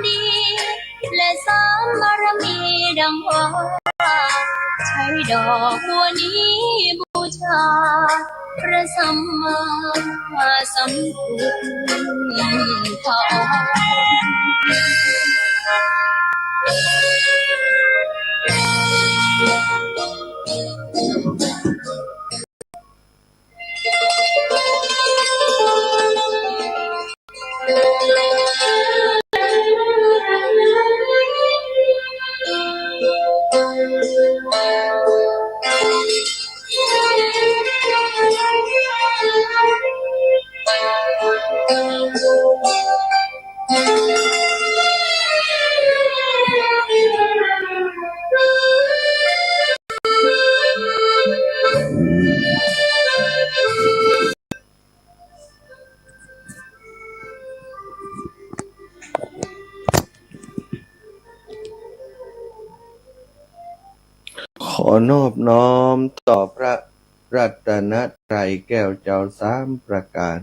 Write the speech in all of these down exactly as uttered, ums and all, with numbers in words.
ดี และสามบารมีดังว่า ใช้ดอกบัวนี้บูชา พระสัมมาสัมพุทธองค์ ขอนอบน้อมต่อพระรัตนตรัยแก้วเจ้าสามประการ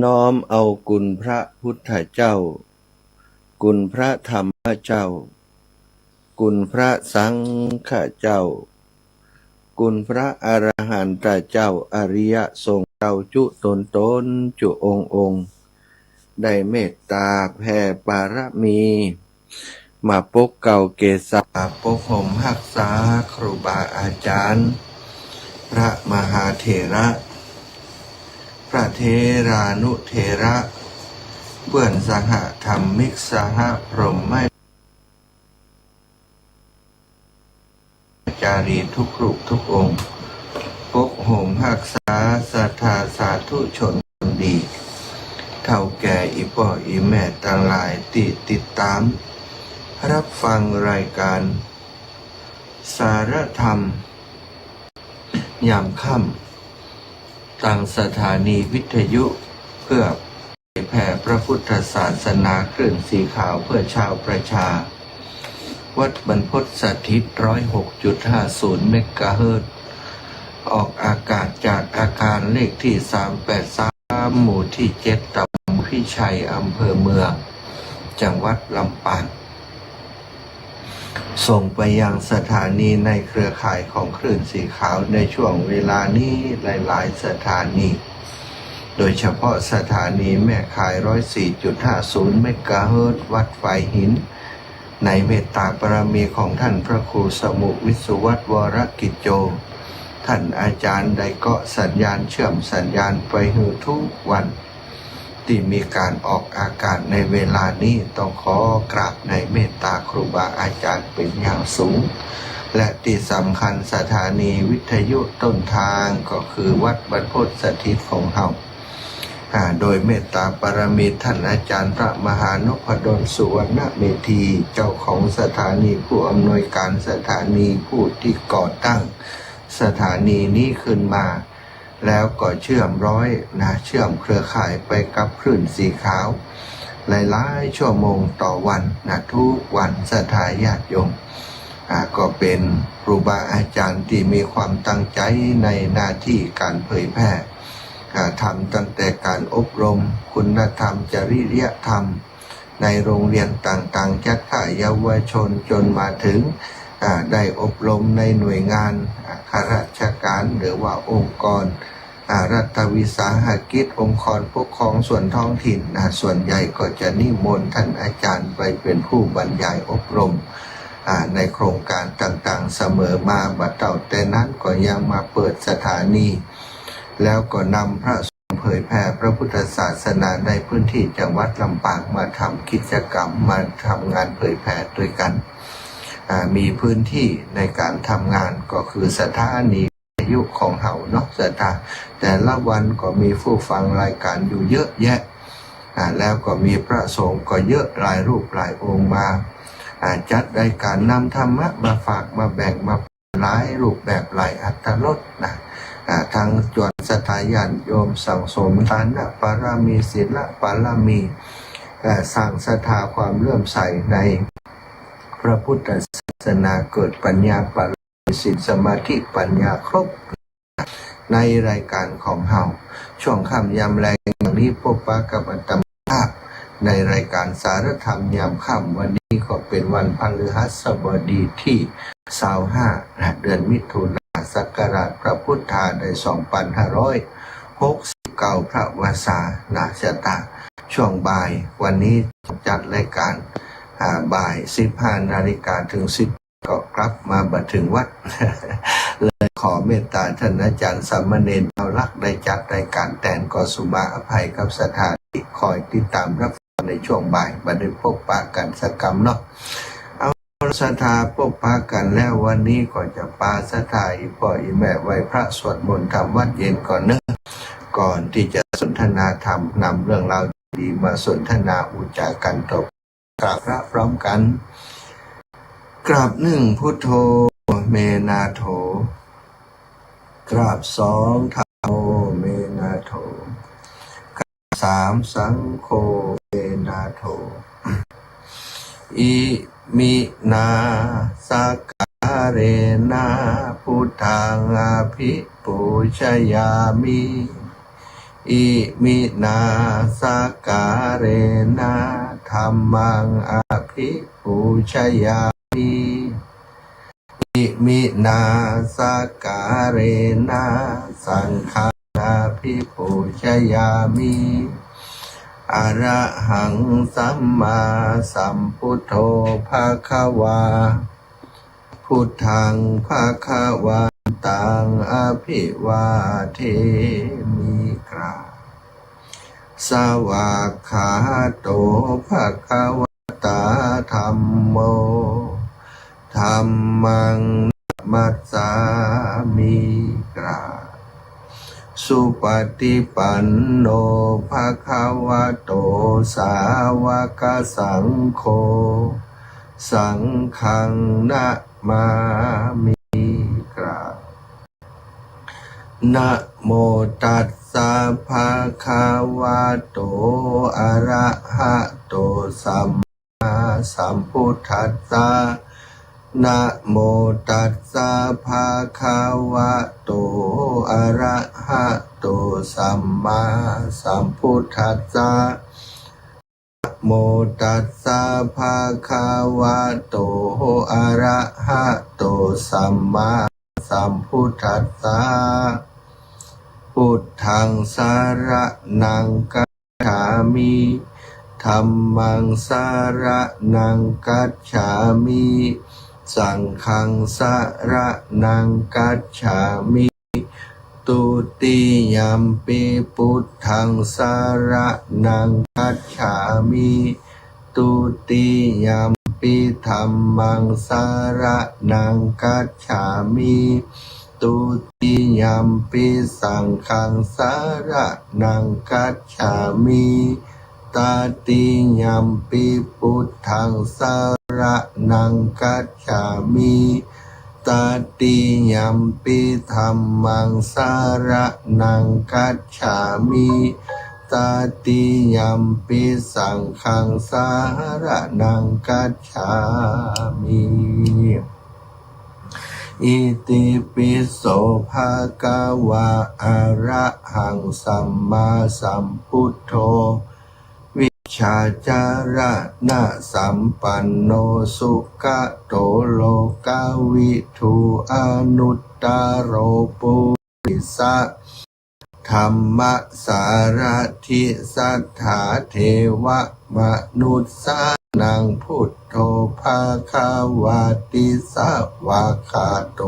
น้อมเอาคุณพระพุทธเจ้า คุณพระธรรมเจ้า คุณพระสังฆเจ้า คุณพระอรหันตเจ้า อริยสงฆ์เจ้าจุ๊ตนตน จุ๊องค์องค์ ได้เมตตาแผ่บารมี มาปกเกล้าเกศา ปกห่มฮักษาครูบาอาจารย์ พระมหาเถระ พระเถรานุเถระ เปื้อนสหธรรมิก สหพรหม จารีทุกรูปทุกองค์ ปกห่มฮักษาศรัทธาสาธุชนคนดี เฒ่าแก่อี่ป้ออี่แม่ตังหลายตี้ติดต๋าม ฮับฟังรายก๋านสารธรรม ยามค่ำ ตางสถานีวิทยุ เปื้อ เผยแผ่พระพุทธศาสนาคลื่นสีขาวเพื่อชาวประชา วัดบรรพตสถิต ร้อยหกจุดห้าศูนย์เมกะเฮิรตซ์ ออกอากาศจากอาคารเลขตี้สามแปดสาม หมู่ตี้เจ็ด ตำบลพิชัย อำเภอเมือง จังหวัดลำปาง ส่งไปยังสถานีในเครือข่ายของคลื่นสีขาวในช่วงเวลานี้หลายๆ สถานี โดยเฉพาะสถานีแม่ข่าย ร้อยสี่จุดห้าศูนย์เมกะเฮิรตซ์ วัดฝายหิน ในเมตตาบารมีของท่านพระครูสมุห์ วิศวัตร วรกิจโจ ท่านอาจารย์ได้เกาะสัญญาณ เชื่อมสัญญาณไปหื้อทุกวัน ตี้มีก๋านออกอากาศในเวลานี้ ต้องขอกราบในเมตตาครูบาอาจารย์เป๋นอย่างสูง และตี้สำคัญสถานีวิทยุต้นทางก็คือวัดบรรพตสถิตของเฮา อ่า โดยเมตตาบารมีท่านอาจารย์พระมหานพดล สุวรรณเมธี เจ้าของสถานี ผู้อำนวยก๋านสถานี ผู้ตี้ก่อตั้งสถานีนี้ขึ้นมา แล้วก็เชื่อมร้อยนะ เชื่อมเครือข่ายไปกับคลื่นสีขาว หลายๆ ชั่วโมงต่อวันนะ ทุกวัน ศรัทธาญาติโยม อ่า ก็เป๋นครูบาอาจารย์ตี้มีความตั้งใจ๋ในหน้าตี้ก๋านเผยแผ่ อ่า ธรรมตั้งแต่ก๋านอบรมคุณธรรม จริยธรรม ในโรงเรียนต่างๆ จั๊ดค่ายเยาวชน จ๋นมาเถิง อ่า ได้อบรมในหน่วยงาน อ่า ข้าราชก๋าน หรือว่าองค์กร อ่า รัฐวิสาหกิจ องค์กรปกครองส่วนท้องถิ่นนะ ส่วนใหญ่ก็จะนิมนต์ท่านอาจารย์ไปเป๋นผู้บรรยายอบรม อ่า ในโครงก๋านต่างๆ เสมอมา บ่าเต้าแต่นั้นก็ยังมาเปิดสถานี แล้วก็นำพระสงฆ์เผยแผ่พระพุทธศาสนาในพื้นตี้จังหวัดลำปาง มาทำกิจกรรม มาทำงานเผยแผ่ตวยกั๋น อ่า มีพื้นตี้ในก๋านทำงานก็คือสถานีวิทยุของเฮาเนาะ ศรัทธา แต่ละวันก็มีผู้ฟังรายก๋านอยู่เยอะแยะ อ่า แล้วก็มีพระสงฆ์ก็เยอะหลายรูปหลายองค์มา อ่า จัดรายก๋านนำธรรมะมาฝากมาแบ่งมาปันหลายรูปแบบหลายอรรถรสนะ อ่า ทั้งจ๋วนศรัทธาญาติโยมสั่งสมทานบารมี ศีลบารมี อ่า สร้างศรัทธาความเลื่อมใสในพระพุทธศาสนา เกิดปัญญาบารมี ศีลสมาธิปัญญาครบ ในรายก๋านของเฮา ช่วงค่ำยามแลงอย่างนี้ พบปะกับอาตมาภาพ ในรายการสารธรรมยามค่ำ วันนี้ก็เป๋นวันพฤหัสบดีตี้ซาวห้า นะ เดือนมิถุนา ศักราชพระพุทธาได้สองปันห้าร้อยหกสิบเก้า พระวสา นะ จะตะ ช่วงบ่าย วันนี้จัดรายการ อ่า บ่ายสิบห้านาฬิกาเถิงสิบ ก็กลับมาบ่เถิงวัด เลยขอเมตตาต้านอาจ๋ารย์สามเณรเจ้าหลักได้จัดรายการแตน ก็สุมาอภัยกับศรัทธาตี้คอยติดต๋ามรับฟังในช่วงบ่าย บ่ได้ปะกั๋นสักกำเนาะ เอา ศรัทธาปะกั๋นแล้ว วันนี้ก็จะปาศรัทธาอี่ป้ออี่แม่ไหว้พระสวดมนต์ทำวัตรเย็นก่อนเนาะ ก่อนตี้จะสนทนาธรรม นำเรื่องราวดีๆ มาสนทนาอุจจากั๋นต่อ กราบพระพร้อมกั๋น กราบหนึ่ง พุทโธ เม นาโถ กราบสอง ธัมโม เม นาโถ กราบสาม สังโฆ เม นาโถ อิมินา สักการะนะ พุทธัง อภิปูชยามิ อิมินา สักการะนะ ธัมมัง อภิปูชยามิ อิมินา สักการะนะ สังฆัง อภิปูชยามิ อะระหัง สัมมาสัมพุทโธ ภะคะวา พุทธัง ภะคะวันตัง อะภิวาเทมิ กราบ สวากขาโต ภะคะวะตา ธัมโม ธัมมัง นะมัสสามิ กราบ สุปะติปันโน ภะคะวะโต สาวะกะสังโฆ สังฆัง นะมามิ กราบ นะโมตัสสะ ภะคะวะโต อะระหะโต สัมมาสัมพุทธัสสะ นะโมตัสสะ ภะคะวะโต อะระหะโต สัมมาสัมพุทธัสสะ นะโมตัสสะ ภะคะวะโต อะระหะโต สัมมาสัมพุทธัสสะ พุทธัง สะระณัง กัจฉามิ ธัมมัง สะระณัง กัจฉามิ สังฆัง สะระณัง กัจฉามิ ตุติยัมปิ พุทธัง สะระณัง กัจฉามิ ตุติยัมปิ ธัมมัง สะระณัง กัจฉามิ ตุติยัมปิ สังฆัง สะระณัง กัจฉามิ ตติยัมปิ พุทธัง สะระณัง กัจฉามิ ตติยัมปิ ธัมมัง สะระณัง กัจฉามิ ตติยัมปิ สังฆัง สะระณัง กัจฉามิ อิติปิโส ภะคะวะ อะระหัง สัมมาสัมพุทโธ วิชชาจารณะสัมปันโน สุขะโต โลกะวิทู อนุตตะโร ปุริสะธัมมะสารถิ สัทธาเทวะมนุสสานัง พุทโธ ภะคะวาติ สะวากขาโต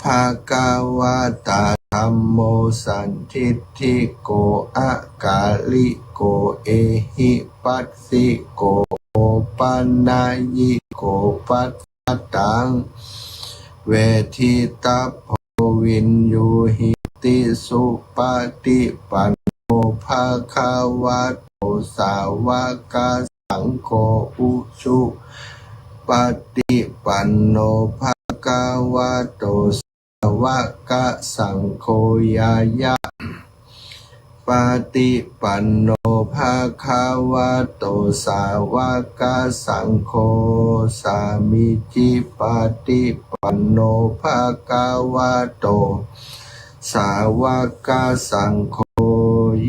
ภะคะวะตา ธัมโม สันทิฏฐิโก อะกาลิโก เอหิปัสสิโก โอปะนะยิโก ปัสสะตัง เวทิตะโพ วิญญูหิติ สุปะติปันโน ภะคะวะโต สาวะกะสังโฆ อุจุปะติปันโน ภะคะวะโต สาวะกะสังโฆ ญาณะปะติปันโน ภะคะวะโต สาวะกะสังโฆ สามีจิปะติปันโน ภะคะวะโต สาวะกะสังโฆ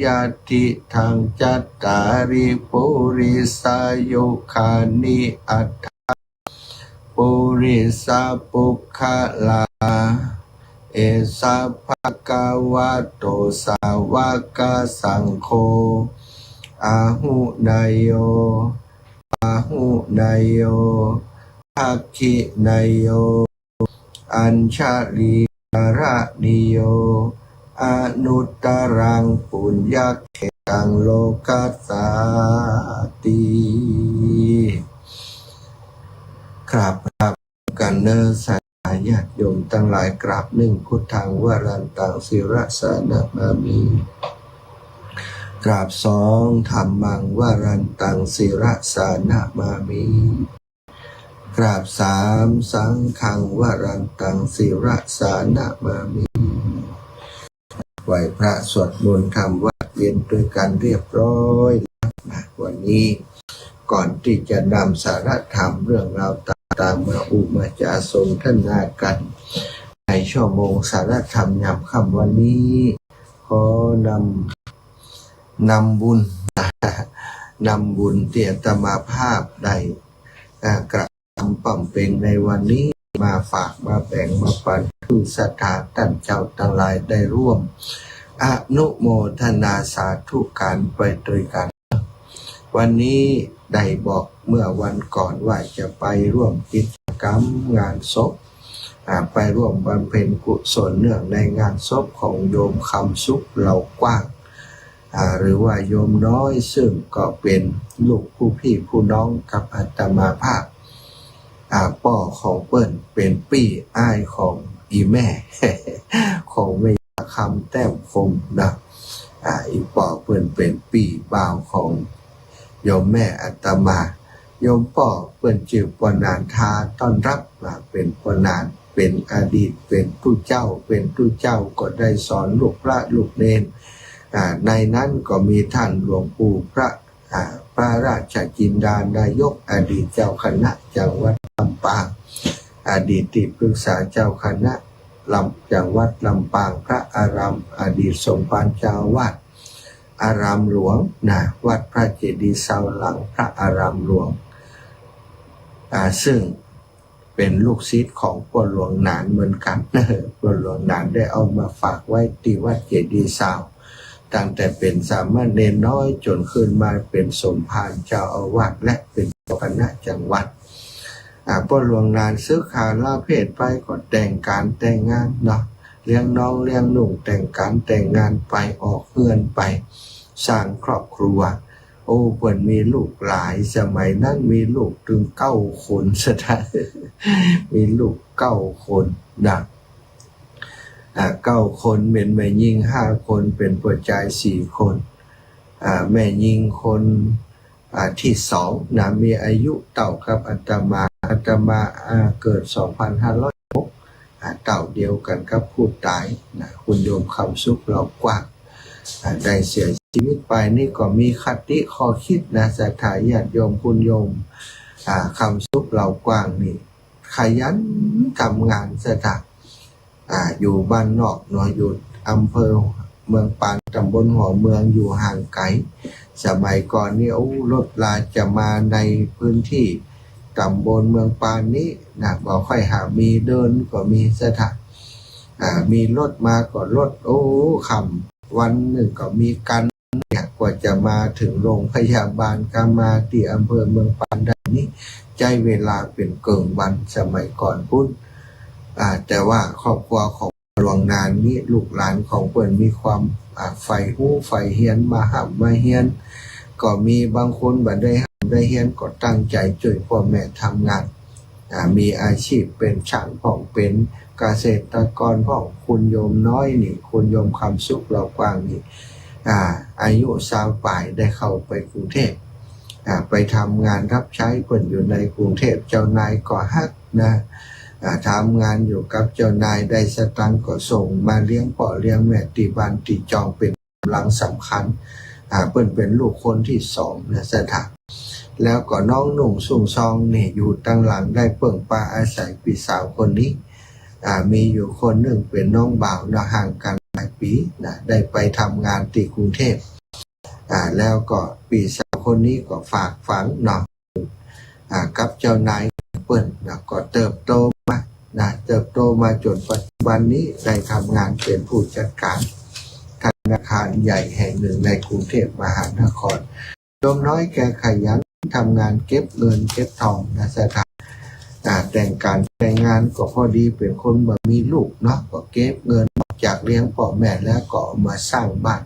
ยะ ทิฏฐัง จัตตาริ ปุริสายุคานิ อัฏฐะ ปุริสปุคคลา เอสะ ภะคะวะโต สาวะกะสังโฆ อาหุเนยโย ปาหุเนยโย ภักขิเนยโย อัญชลีกรณีโย อนุตตรัง ปุญญเขตัง โลกัสสาติ กราบ กราบกันเนอะ ศรัทธาญาติโยมตังหลาย กราบหนึ่ง พุทธัง วรันตัง ศิรสานะมามิ กราบสอง ธัมมัง วรันตัง ศิรสานะมามิ กราบสาม สังฆัง วรันตัง ศิรสานะมามิ ไหว้พระสวดมนต์ทำวัตรเย็นด้วยกันเรียบร้อยแล้วนะ วันนี้ก่อนที่จะนำสาระธรรมเรื่องราวต่างๆ มาอู้มาจาสนทนากันในชั่วโมงสาระธรรมยามค่ำวันนี้ ขอนำ นำบุญ นำบุญที่อาตมาภาพได้ อ่า กระทำบำเพ็ญในวันนี้ มาฝากมาแบ่งมาปันคือศรัทธาต้านเจ้าตังหลายได้ร่วมอนุโมทนาสาธุการไปด้วยกัน วันนี้ได้บอกเมื่อวันก่อนว่าจะไปร่วมกิจกรรมงานศพ อ่า ไปร่วมบำเพ็ญกุศลเนื่องในงานศพของโยมคำสุขเหล่ากว้าง อ่า หรือว่าโยมน้อย ซึ่งก็เป็นลูกผู้พี่ผู้น้องกับอาตมาภาพ อ่า ป้อของเปิ้นเป๋นปี้อ้ายของอี่แม่ ของแม่คำแต้มคมนะ อ่า อี่ป้อเปิ้นเป๋นปี้บ่าวของโยมแม่อาตมา โยมป้อเปิ้นจื้อป้อหนาน ทาต้อนรับ อ่า เป๋นป้อหนาน เป๋นอดีตเป๋นตุ๊เจ้า เป๋นตุ๊เจ้าก็ได้สอนลูกพระลูกเณร อ่า ในนั้นก็มีท่านหลวงปู่พระ อ่า พระราชจินดานายก อดีตเจ้าคณะจังหวัดลำปาง อดีตที่ปรึกษาเจ้าคณะลำ จังหวัดลำปาง พระอาราม อดีตสมภารเจ้าอาวาสอารามหลวงนะ วัดพระเจดีย์ซาวหลังพระอารามหลวง อ่า ซึ่ง เป๋นลูกศิษย์ของป้อหลวงหนานเหมือนกั๋น ป้อหลวงหนานได้เอามาฝากไว้ตี้วัดเจดีย์ซาว ตั้งแต่เป๋นสามเณรน้อยจ๋นขึ้นมาเป๋นสมภารเจ้าอาวาสและเป๋นเจ้าคณะจังหวัด อ่า ป้อหลวงหนานสึกขาลาเพศไปก็แต่งก๋านแต่งงานเนาะ เลี้ยงน้องเลี้ยงนุ่ง แต่งก๋านแต่งงานไป ออกเฮือนไป สร้างครอบครัว โอ้ เปิ้นมีลูกหลาย สมัยนั้นมีลูกตึงเก้าคน ศรัทธา มีลูกเก้าคนนะ อ่า เก้าคน เป๋นแม่ญิงห้าคน เป๋นป้อจายสี่คน อ่า แม่ญิงคน อ่า ตี้สองนะ มีอายุเต้ากับอาตมา อาตมา อ่า เกิดสองพันห้าร้อยหก อ่า เต้าเดียวกั๋นกับผู้ต๋ายนะ คุณโยมคำสุขเหล่ากว้าง อ่า ได้เสียชีวิตไป นี่ก็มีคติข้อคิดนะ ศรัทธาญาติโยม คุณโยม อ่า คำสุขเหล่ากว้างนี่ ขยันทำงาน ศรัทธา อ่า อยู่บ้านนอกเนาะ อยู่อำเภอเมืองปาน ตำบลหัวเมือง อยู่ห่างไก๋ สมัยก่อนนี่ โอ้ รถลาจะมาในพื้นที่ตำบลเมืองปานนี้นะ บ่ค่อยหากมี เดินก็มี ศรัทธา อ่า มีรถมาก็รถ โอ้ ค่ำ วันนึ่งก็มีกั๋นเนี่ย กว่าจะมาเถิงโรงพยาบาล กามาตี้อำเภอเมืองปานได้นี่ ใจ๊เวลาเป๋นเกิ่งวัน สมัยก่อนปู้น อ่า แต่ว่าครอบครัวของหลวงหนานนี้ ลูกหลานของเปิ้นมีความ อ่า ใฝ่ฮู้ใฝ่เฮียน มาฮ่ำมาเฮียน ก็มี บางคนบ่ได้ฮ่ำได้เฮียน ก็ตั้งใจ๋จ้วยป้อแม่ทำงาน อ่า มีอาชีพเป๋นช่างพ่อง เป๋นเกษตรกรพ่อง คุณโยมน้อยนี่ คุณโยมคำสุขเหล่ากว้างนี่ อ่า อายุซาวป๋ายได้เข้าไปกรุงเทพฯ อ่า ไปทำงานฮับใจ๊เปิ้นอยู่ในกรุงเทพฯ เจ้านายก็ฮักนะ อ่า ทำงานอยู่กับเจ้านาย ได้สตางค์ก็ส่งมาเลี้ยงป้อเลี้ยงแม่ตี้บ้านตี้จอง เป๋น ก๋ำลังสำคัญ อ่า เปิ้นเป๋นลูกคนตี้สองนะ ศรัทธา แล้วก็น้องนุ่งสุงซองนี่ อยู่ตังหลัง ได้เปิ้งปาอาศัยปี้สาวคนนี้ อ่า มีอยู่คนนึ่งเป๋นน้องบ่าวเนาะ ห่างกั๋นหลาย ปี๋นะ ได้ไปทำงานตี้กรุงเทพฯ อ่า แล้วก็ปี้สาวคนนี้ก็ฝากฝังเนาะ อ่า กับเจ้านายเปิ้นนะ ก็เติบโตมานะ เติบโตมาจ๋นปัจจุบันนี้ได้ทำงานเป๋นผู้จัดก๋านธนาคารใหญ่แห่งนึ่งในกรุงเทพฯมหานคร โยมน้อยแกขยันทำงานเก็บเงินเก็บตองนะศรัทธา อ่า แต่งก๋านแต่งงานก็พอดีเป๋นคนบ่มีลูกเนาะ ก็เก็บเงินจากเลี้ยงป้อแม่แล้วก็เอามาสร้างบ้าน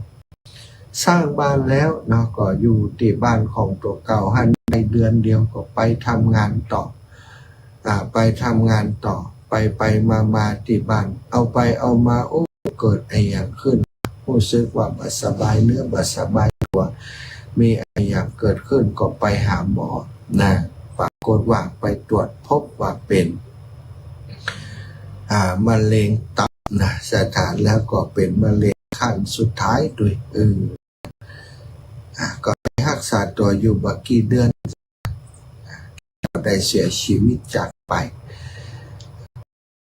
สร้างบ้านแล้วเนาะ ก็อยู่ตี้บ้านของตั๋วเก่าหั้นได้เดือนเดียวก็ไปทำงานต่อ อ่า ไปทำงานต่อ ไปไปมามาตี้บ้าน เอาไปเอามา โอ้ เกิดอะหยังขึ้น ฮู้สึกว่าบ่สบายเนื้อบ่สบายตั๋ว มีอะหยังเกิดขึ้นก็ไปหาหมอนะ ปรากฏว่าไปตรวจพบว่าเป๋น อ่า มะเร็งตับนะศรัทธา แล้วก็เป๋นมะเร็งขั้นสุดท้ายตวย เออ อ่า ก็ไปฮักษาตั๋วอยู่บ่กี่เดือน ก็ได้เสียชีวิตจากไป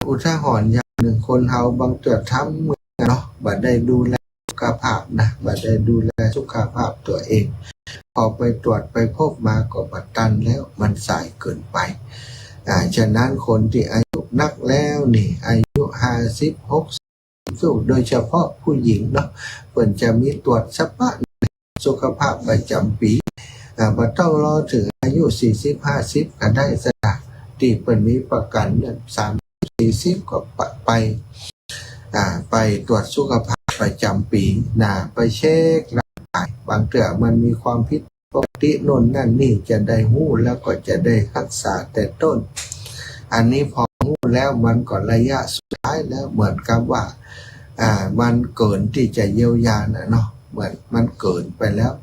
อุทาหรณ์อย่างนึ่ง คนเฮาบางเตื้อทำเมือเนาะ บ่ได้ดูแลสุขภาพนะ บ่ได้ดูแลสุขภาพตั๋วเอง พอไปตรวจไปพบมาก็บ่ตันแล้ว มันสายเกินไป อ่า ฉะนั้นคนตี้อายุนักแล้วนี่ อายุห้าสิบ หกสิบ โดยเฉพาะผู้หญิงเนาะ เปิ้นจะมีตรวจสะปะสุขภาพประจ๋ำปี๋ อ่า บ่ต้องรอเถิงอายุสี่สิบ ห้าสิบก็ได้ศรัทธา ตี้เปิ้นมีประกั๋นเนี่ย สามสิบ สี่สิบ ก็ไป ไป อ่า ไปตรวจสุขภาพประจ๋ำปี๋นะ ไปเช็คร่างก๋าย บางเตื้อมันมีความผิดปกติโน่นนั่นนี่ จะได้ฮู้แล้วก็จะได้ฮักษาแต่ต้น อันนี้พอฮู้แล้วมันก็ระยะสุดท้ายแล้ว เหมือนกับว่า อ่า มันเกินตี้จะเยียวยาน่ะเนาะ เหมือนมันเกินไปแล้ว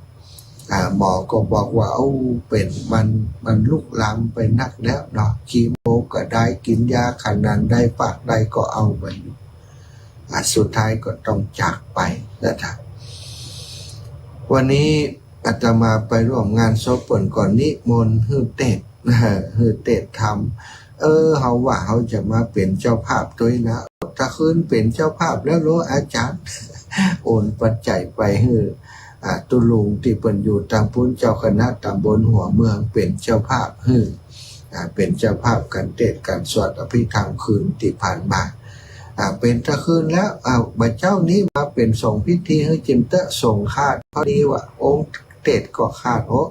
อ่า หมอก็บอกว่า โอ้ เป๋น มัน มันลุกลามไปนักแล้วเนาะ คีโมก็ได้ กิ๋นยาขนาดใดปากใดก็เอาบ่อยู่ อ่า สุดท้ายก็ต้องจากไปนะจ๊ะ วันนี้อาตมาไปร่วมงานศพเปิ้นก็นิมนต์หื้อเตสน์ หื้อเตสน์ธรรม เออ เฮาว่าเฮาจะมาเป๋นเจ้าภาพตวยนะ ถ้าคืนเป๋นเจ้าภาพแล้วเหรออาจ๋ารย์ โอนปัจจัยไปหื้อ อ่า ตุ๊ลุงตี้เปิ้นอยู่ตางปู๊น เจ้าคณะต๋ำบลหัวเมืองเป๋นเจ้าภาพหื้อ อ่า เป๋นเจ้าภาพก๋านเตสน์ก๋านสวดอภิธรรมคืนตี้ผ่านมา อ่า เป๋นตะคืนแล้ว อ่า บ่าเจ๊านี้มาเป๋นสงฆ์พิธีหื้อจิมเต๊อะ สงฆ์ขาด พอดีว่าองค์เตสน์ก็ขาด โอ้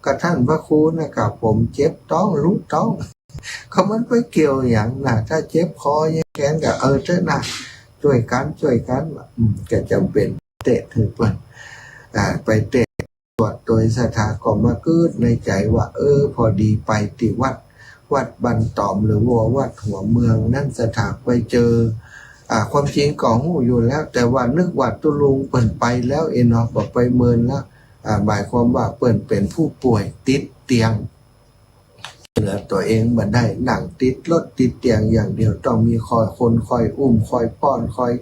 ก็ต้านพระครูน่ะ ก็ผมเจ็บต๊อง ลุกต๊อง ก็มันไปเกี่ยวหยังน่ะ ถ้าเจ็บคอเยียะแขนก็ เออ เต๊อะน่ะ จ้วยกั๋น จ้วยกั๋น อืม ก็จ๋ำเป๋นเตสน์หื้อเปิ้น อ่า ไปเตสน์ตรวจโตยศรัทธา ก็มากึ๊ดในใจ๋ว่า เออ พอดีไปตี้วัด วัดบ้านต๋อม หรือว่าวัดหัวเมืองนั้นศรัทธา ไปเจอ อ่า ความจริงก็ฮู้อยู่แล้ว แต่ว่านึกว่าตุ๊ลุงเปิ้นไปแล้วเอเนาะ บ่ไปเมินแล้ว อ่า หมายความว่าเปิ้นเป๋นผู้ป่วยติดเตียง เหลือตั๋วเองบ่ได้ นั่งติดรถติดเตียงอย่างเดียว ต้องมีคอย คนคอยอุ้ม คอยป้อน คอย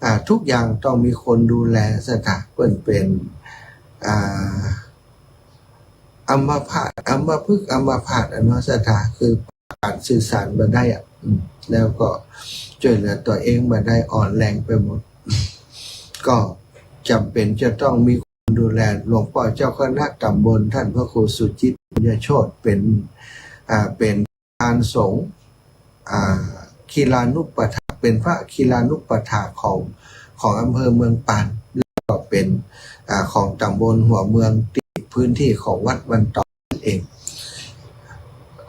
อ่า ทุกอย่างต้องมีคนดูแลศรัทธา เปิ้นเป๋น อ่า อัมพาต อัมพฤกษ์อัมพาตอะเนาะศรัทธา คือ ปากกั๋นสื่อสารบ่ได้อะ อืม แล้วก็จ้วยเหลือตั๋วเองบ่ได้ อ่อนแรงไปหมด ก็จ๋ำเป๋นจะต้องมีคนดูแล หลวงป้อเจ้าคณะต๋ำบล ต้านพระครูสุจิต ปุญญโชติ เป๋น อ่า เป๋นประธานสงฆ์ อ่า คีลานุปัฏฐาก เป๋นพระคีลานุปัฏฐากของ ของอำเภอเมืองปาน แล้วก็เป๋น อ่า ของต๋ำบลหัวเมือง ตี้พื้นตี้ของวัดบ้านต๋อม เอง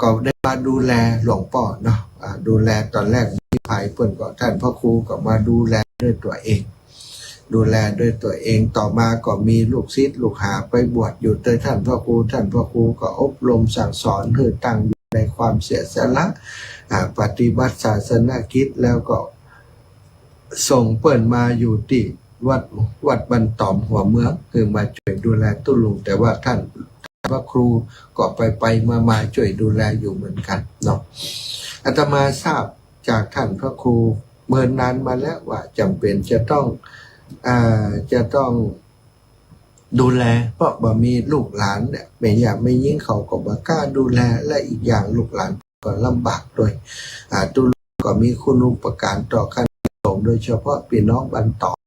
ก็ได้มาดูแลหลวงป้อเนาะ อ่า ดูแลต๋อนแรกมีใผ เปิ้นก็ ต้านพระครูก็มาดูแลด้วยตั๋วเอง ดูแลด้วยตั๋วเอง ต่อมาก็มีลูกศิษย์ลูกหาไปบวชอยู่ตวยต้านพระครู ต้านพระครูก็อบรมสั่งสอนหื้อตั้งอยู่ในความเสียสละ อ่า ปฏิบัติศาสนกิจ แล้วก็ ส่งเปิ้นมาอยู่ตี้วัด วัดบ้านต๋อมหัวเมือง คือมาจ้วยดูแลตุ๊ลุง แต่ว่าต้านพระครูก็ไปไปมามาจ้วยดูแลอยู่เหมือนกั๋นเนาะ อาตมาทราบจากต้านพระครูเมินนานมาแล้วว่าจ๋ำเป๋นจะต้อง อ่า จะต้อง ดูแล เพราะบ่มีลูกหลานเนี่ย แม่หญ้าแม่ญิงเขาก็บ่กล้าดูแล และอีกอย่างลูกหลานก็ลำบากตวย อ่า ตุ๊ลุงก็มีคุณูปการต่อคณะสงฆ์ โดยเฉพาะปี้น้องบ้านต๋อม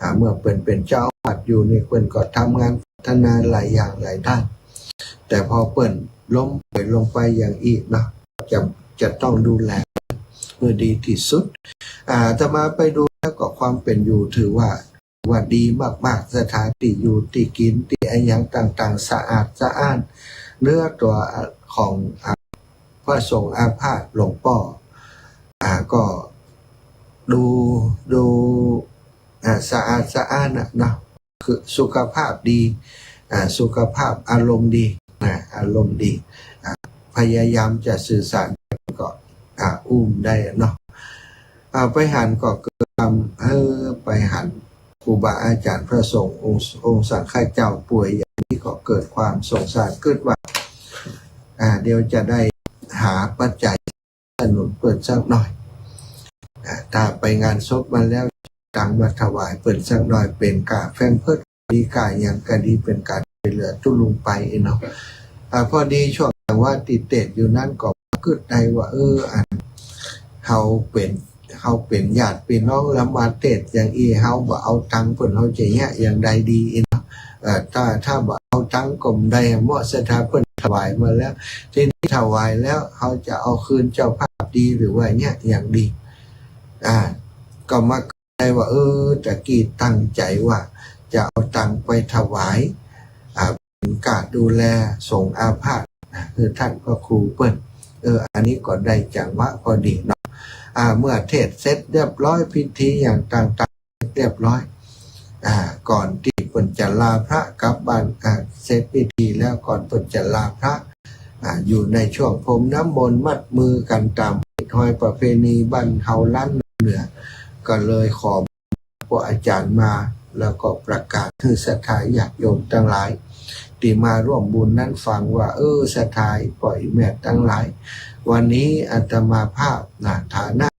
อ่า เมื่อเปิ้นเป๋นเจ้าอาวาสอยู่นี่ เปิ้นก็ทำงานพัฒนาหลายอย่างหลายด้าน แต่พอเปิ้นล้มป่วยลงไปอย่างอี้เนาะ จะ จะต้องดูแลหื้อดีตี้สุด อ่า อาตมาไปดูแล้วก็ความเป๋นอยู่ถือว่า ว่าดีมากๆ สถานตี้อยู่ตี้กิ๋นตี้อะหยังต่างๆ สะอาดสะอ้าน เนื้อตั๋วของ อ่า พระสงฆ์อาพาธหลวงป้อ อ่า ก็ดู ดู อ่า สะอาดสะอ้านน่ะเนาะ คือสุขภาพดี อ่า สุขภาพอารมณ์ดี อ่า อารมณ์ดี อ่า พยายามจะสื่อสารก็ อ่า อู้บ่ได้อะเนาะ อ่า ไปหันก็เกิดความ เออ ไปหันครูบาอาจ๋ารย์พระสงฆ์องค์ องค์สังฆเจ้าป่วยอย่างนี้ก็เกิดความสงสาร กึ๊ดว่า อ่า เดี๋ยวจะได้หาปัจจัยสนับสนุนเปิ้นสักหน่อย อ่า ถ้าไปงานศพมาแล้ว ตังค์มาถวายเปิ้นสักหน่อย เป๋นก้าแพมเพิร์สก็ดี ก้าหยังก็ดี เป๋นก๋านช่วยเหลือตุ๊ลุงไปเนาะ อ่า พอดีช่วงจังหวะตี้เตสน์อยู่นั้นก็กึ๊ดได้ว่า เออ อัน เฮาเป๋น เฮาเป๋นญาติปี้น้องแล้วมาเตสน์อย่างอี้ เฮาบ่เอาตังค์เปิ้น เฮาจะเยียะอย่างใดดีเนาะ เอ่อ ถ้า ถ้าบ่เอาตังค์ก็บ่ได้เนาะ ศรัทธาเปิ้นถวายมาแล้ว ทีนี้ถวายแล้ว เฮาจะเอาคืนเจ้าภาพดีหรือว่าเยียะอย่างดี อ่า ก็มาได้ว่า เออ ตะกี้ตั้งใจ๋ว่าจะเอาตังค์ไปถวาย อ่า เป๋นก้าดูแลสงฆ์อาพาธนะ คือต้านพระครูเปิ้น เออ อันนี้ก็ได้จังหวะพอดีเนาะ อ่า เมื่อเตสน์เสร็จเรียบร้อย พิธีอย่างต่างๆ เรียบร้อย อ่า ก่อนตี้เปิ้นจะลาพระกลับบ้าน อ่า เสร็จพิธีแล้ว ก่อนเปิ้นจะลาพระ อ่า อยู่ในช่วงพรมน้ำมนต์มัดมือกั๋นต๋ามฮอยประเพณีบ้านเฮาล้านนาเหนือ ก็เลยขอ พวกอาจ๋ารย์มา แล้วก็ประกาศหื้อศรัทธาญาติโยมตังหลายตี้มาร่วมบุญนั้นฟังว่า เออ ศรัทธาป้อแม่ตังหลาย วันนี้อาตมาภาพนะ ฐานะ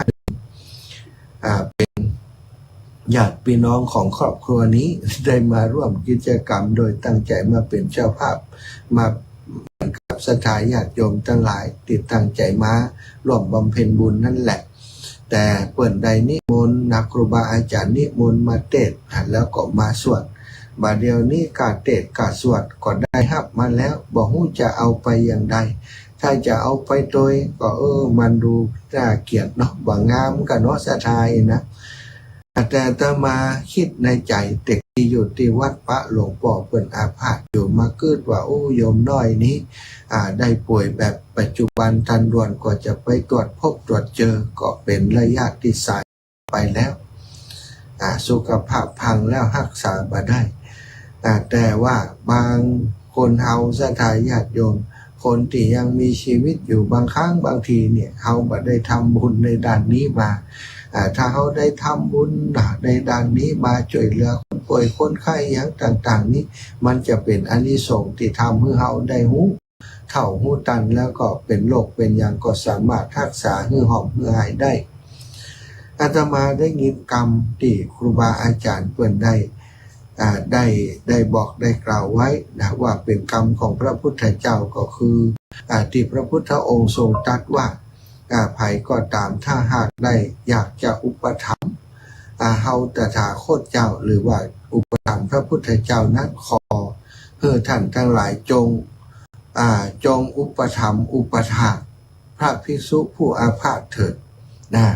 อ่า เป๋นญาติปี้น้องของครอบครัวนี้ ได้มาร่วมกิจกรรมโดยตั้งใจ๋มาเป๋นเจ้าภาพ มา กับศรัทธาญาติโยมตังหลายตี้ตั้งใจ๋มาร่วมบำเพ็ญบุญนั้นแหละ แต่เปิ้นได้นิมนต์นะ ครูบาอาจ๋ารย์นิมนต์มาเตสน์ แล้วก็มาสวด บ่าเดี่ยวนี้ก้าเตสน์ก้าสวดก็ได้ฮับมาแล้ว บ่ฮู้จะเอาไปอย่างใด ถ้าจะเอาไปตวยก็ เออ มันดูน่าเกลียดเนาะ บ่งามก้าเนาะ ศรัทธานะ แต่อาตมาคิดในใจ๋ แต่กี้อยู่ตี้วัดปะหลวงป้อเปิ้นอาพาธอยู่ มากึ๊ดว่า โอ้ โยมน้อยนี้ อ่า ได้ป่วยแบบปัจจุบันตันด่วน กว่าจะไปตรวจพบตรวจเจอ ก็เป๋นระยะตี้สายไปแล้ว อ่า สุขภาพพังแล้ว ฮักษาบ่ได้ อ่า แต่ว่าบางคนเฮาศรัทธาญาติโยม คนตี้ยังมีชีวิตอยู่ บางครั้งบางทีเนี่ย เฮาบ่ได้ทำบุญในด้านนี้มา อ่า ถ้าเฮาได้ทำบุญนะ ในด้านนี้มา ช่วยเหลือคนป่วยคนไข้หยังต่างๆ นี้ มันจะเป๋นอานิสงส์ตี้ทำหื้อเฮาได้ฮู้เฒ่าฮู้ตัน แล้วก็เป๋นโรคเป๋นหยังก็สามารถฮักษาหื้อหอมหื้อหายได้ อาตมาได้ยินกำตี้ครูบาอาจ๋ารย์เปิ้นได้ อ่า ได้ ได้บอกได้กล่าวไว้นะ ว่าเป๋นกำของพระพุทธเจ้า ก็คือ อ่า ตี้พระพุทธองค์ทรงตรัสว่า อ่า ใผก็ต๋ามถ้าหากได้อยากจะอุปถัมภ์ อ่า เฮาตถาคตเจ้า หรือว่าอุปถัมภ์พระพุทธเจ้านั้น ขอหื้อต้านตังหลายจง อ่า จงอุปถัมภ์อุปถากพระภิกษุผู้อาพาธเถิด นะ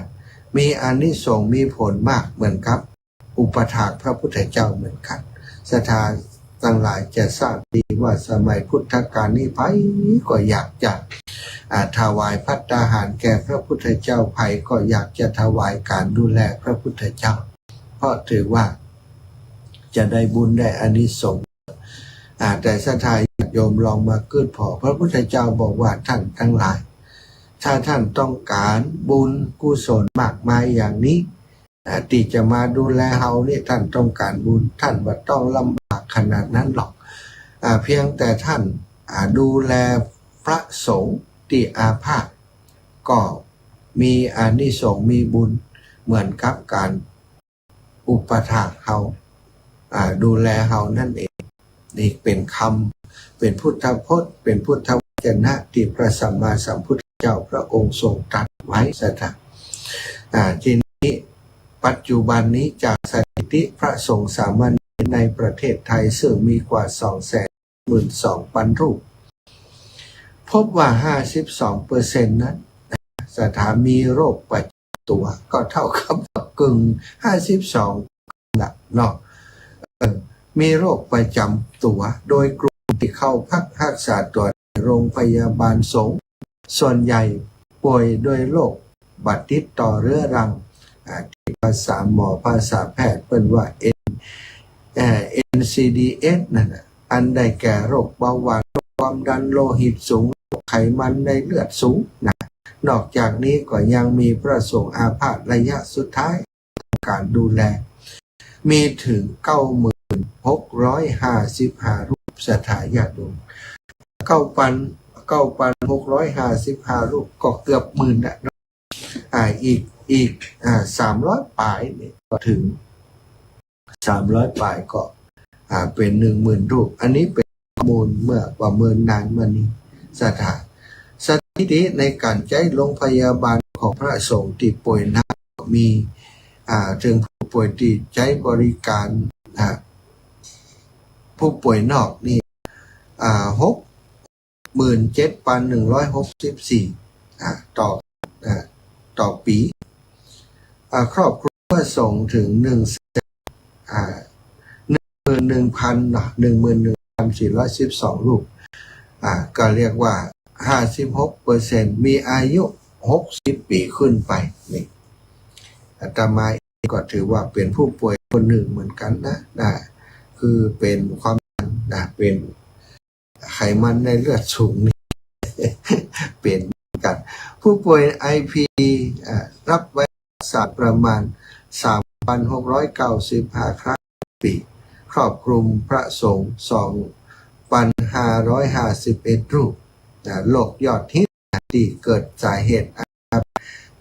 มีอานิสงส์มีผลมากเหมือนกับ อุปถากพระพุทธเจ้าเหมือนกั๋น ศรัทธาตังหลายจะทราบดีว่าสมัยพุทธกาลนี้ใผก็อยากจะ อ่า ถวายภัตตาหารแก่พระพุทธเจ้า ใผก็อยากจะถวายก๋านดูแลพระพุทธเจ้า เพราะถือว่าจะได้บุญได้อานิสงส์ อ่า แต่ศรัทธาญาติโยมลองมากึ๊ดผ่อ พระพุทธเจ้าบอกว่า ต้านตังหลาย ถ้าต้านต้องก๋านบุญกุศลมากมายอย่างนี้ อ่า ตี้จะมาดูแลเฮานี่ ต้านต้องก๋านบุญ ต้านบ่ต้องลำบากขนาดนั้นหรอก อ่า เพียงแต่ต้าน อ่า ดูแลพระสงฆ์ตี้อาพาธ ก็มีอานิสงส์มีบุญเหมือนกับก๋านอุปถากเฮา อ่า ดูแลเฮานั่นเอง นี่เป๋นกำ เป๋นพุทธพจน์ เป๋นพุทธวจนะตี้พระสัมมาสัมพุทธเจ้าพระองค์ทรงตรัสไว้ ศรัทธา อ่า ทีนี้ปัจจุบันนี้จากสถิติ ธิพระสงฆ์สามเณรในประเทศไทย ซึ่งมีกว่า สองแสนหมื่นสองพัน รูป พบว่า ห้าสิบสองเปอร์เซ็นต์ นั้น ศรัทธามีโรคประจำตัว ก็เท่ากับว่ากึ่ง ห้าสิบสอง ละเนาะ เออ มีโรคประจำตัว โดยกลุ่มที่เข้าพักรักษาตัวในโรงพยาบาลสงฆ์ ส่วนใหญ่ป่วยด้วยโรคบ่ติดต่อเรื้อรัง อ่า ที่ภาษาหมอภาษาแพทย์เปิ้นว่า เอ็น เอ่อ เอ็น ซี ดี เอส นั่นน่ะ อันได้แก่โรคเบาหวาน โรคความดันโลหิตสูง โรคไขมันในเลือดสูงนะ นอกจากนี้ก็ยังมีพระสงฆ์อาพาธระยะสุดท้าย การดูแล มีถึง เก้าหมื่นหกร้อยห้าสิบห้า รูป ศรัทธาญาติโยม เก้าพัน เก้าพันหกร้อยห้าสิบห้า รูป ก็เกือบหมื่นแล้วเนาะ อ่า อีก อีก อ่า สามร้อยปลายนี่ก็ถึง สามร้อยปลายก็ อ่า เป๋น หนึ่งหมื่น รูป อันนี้เป๋นข้อมูลเมื่อประเมินนานมานี้ ศรัทธา สถิติในการใจ๊โรงพยาบาลของพระสงฆ์ตี้ป่วยหนักก็มี อ่า เถิงผู้ป่วยตี้ใจ๊บริการ อ่า ผู้ป่วยนอกนี่ อ่า หกหมื่นเจ็ดพันหนึ่งร้อยหกสิบสี่ อ่า ต่อ อ่า ต่อปี๋ อ่า ครอบคลุมพระสงฆ์ถึง หนึ่งแสน อ่า หนึ่งหมื่นหนึ่งพัน เนาะ หนึ่งหมื่นหนึ่งพันสี่ร้อยสิบสอง รูป อ่า ก็เรียกว่า ห้าสิบหกเปอร์เซ็นต์ มีอายุ หกสิบปี๋ขึ้นไป นี่ อาตมาเองก็ถือว่าเป๋นผู้ป่วยคนนึ่งเหมือนกั๋นนะ นะ คือเป๋นความดันนะ เป๋น ไขมันในเลือดสูงนี่ เป๋นเหมือนกั๋น ผู้ป่วย ไอ พี อ่า รับไว้รักษาประมาณ สามพันหกร้อยเก้าสิบห้า ครั้งต่อปี๋ ครอบคลุมพระสงฆ์ สองพันห้าร้อยห้าสิบเอ็ด รูป นะ โรคยอดฮิตตี้เกิดสาเหตุ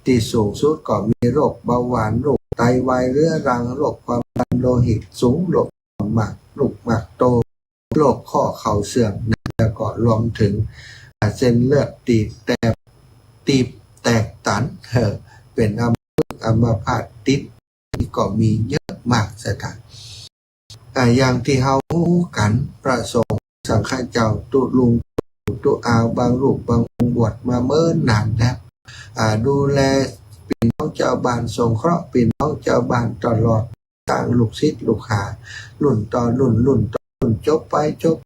ตี้สูงสุดก็มีโรคเบาหวาน โรคไตวายเรื้อรัง โรคความดันโลหิตสูง โรคหมาก โรคหมากโต โรคข้อเข่าเสื่อมนะ แล้วก็รวมถึง อ่า เส้นเลือดตีบแตก ตีบแตกตัน เออ เป๋นอัมพฤกษ์อัมพาต ติด นี่ก็มีเยอะมาก ศรัทธา อ่า อย่างตี้เฮาฮู้กั๋น พระสงฆ์สังฆเจ้า ตุ๊ลุงตุ๊อาว บางรูปบางองค์บวชมาเมินนานแล้ว อ่า ดูแลปี้น้องจาวบ้าน สงเคราะห์ปี้น้องจาวบ้านตลอด สร้างลูกศิษย์ลูกหา รุ่นต่อรุ่น รุ่นต่อรุ่น จบไป จบ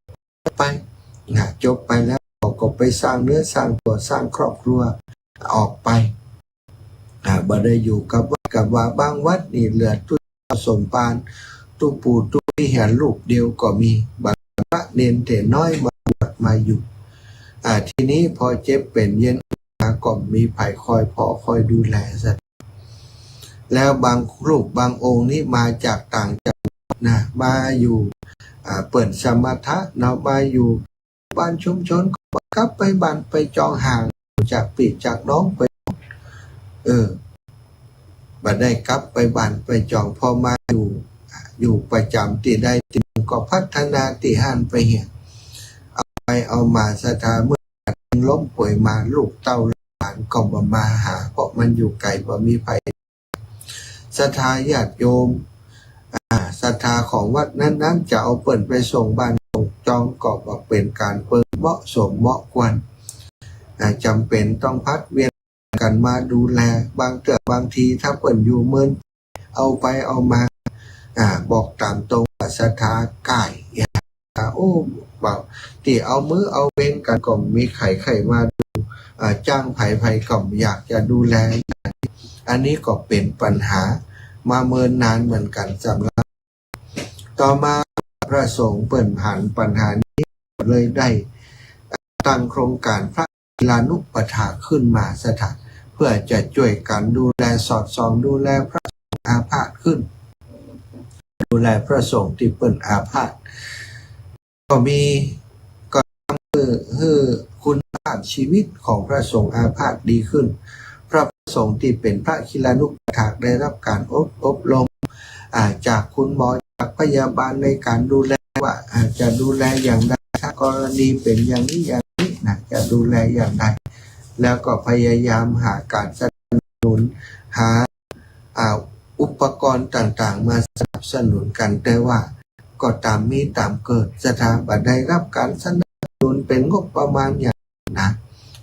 ไป นะ จบไปแล้วเขาก็ไปสร้างเนื้อสร้างตั๋ว สร้างครอบครัวออกไป อ่า บ่ได้อยู่กับวัดกับวา บางวัดนี่เหลือตุ๊สมภาร ตุ๊ปู่ตุ๊วิหารรูปเดียวก็มี บางพระเณรเถรน้อยมาบวชมาอยู่ อ่า ทีนี้พอเจ็บเป๋นเย็นมาก็บ่มีใผคอยผ่อคอยดูแล แล้วบางรูปบางองค์นี่มาจากต่างจังหวัดนะ มาอยู่ อ่า เปิ้นสมถะเนาะ มาอยู่บ้านชุมชน ก็บ่กลับไปบ้านไปจอง ห่างจากปี้จากน้องไป เออ บ่ได้กลับไปบ้านไปจอง พอมาอยู่ อยู่ประจ๋ำตี้ใดตี้นึ่ง ก็พัฒนาตี้หั้นไปเหีย เอาไปเอามา ศรัทธา เมื่อล้มป่วยมา ลูกเต้าหลานก็บ่มาหา เพราะมันอยู่ไก๋ บ่มีใผ ศรัทธาญาติโยม อ่า ศรัทธาของวัดนั้นๆ จะเอาเปิ้นไปส่งบ้านส่งจอง ก็บ่เป๋นก๋านเปิงเหมาะสมเหมาะควร อ่า จ๋ำเป๋นต้องผลัดเวียนกั๋นมาดูแล บางเตื้อบางทีถ้าเปิ้นอยู่เมิน เอาไปเอามา อ่า บอกต๋ามตรงว่าศรัทธาก้าย โอ้ บ่า ตี้เอามือเอาเวรกั๋นก็บ่มีใผใค่มาดู อ่า จ้างใผ ใผก็บ่อยากจะดูแล อันนี้ก็เป๋นปัญหามาเมินนานเหมือนกั๋นสำหรับ ต่อมาพระสงฆ์เปิ้นหันปัญหานี้ ก็เลยได้ตั้งโครงก๋านพระ คีลานุปัฏฐากขึ้นมา ศรัทธา เพื่อจะจ้วยกั๋นดูแลสอดส่องดูแลพระสงฆ์อาพาธขึ้น ดูแลพระสงฆ์ตี้เปิ้นอาพาธ ก็มี ก็ทำหื้อ หื้อคุณภาพชีวิตของพระสงฆ์อาพาธดีขึ้น พระสงฆ์ตี้เป๋นพระคีลานุปัฏฐากได้รับก๋านอบ อบรม อ่า จากคุณหมอ จากพยาบาลในก๋านดูแลว่า อ่า จะดูแลอย่างใด ถ้ากรณีเป๋นอย่างนี้อย่างนี้นะ จะดูแลอย่างใด แล้วก็พยายามหาก๋านสนับสนุน หา อ่า อุป ปกรณ์ต่างๆ มาสนับสนุนกั๋น แต่ว่าก็ต๋ามมีต๋ามเกิด ศรัทธาบ่ได้รับก๋านสนับสนุนเป๋นงบประมาณหยังนะ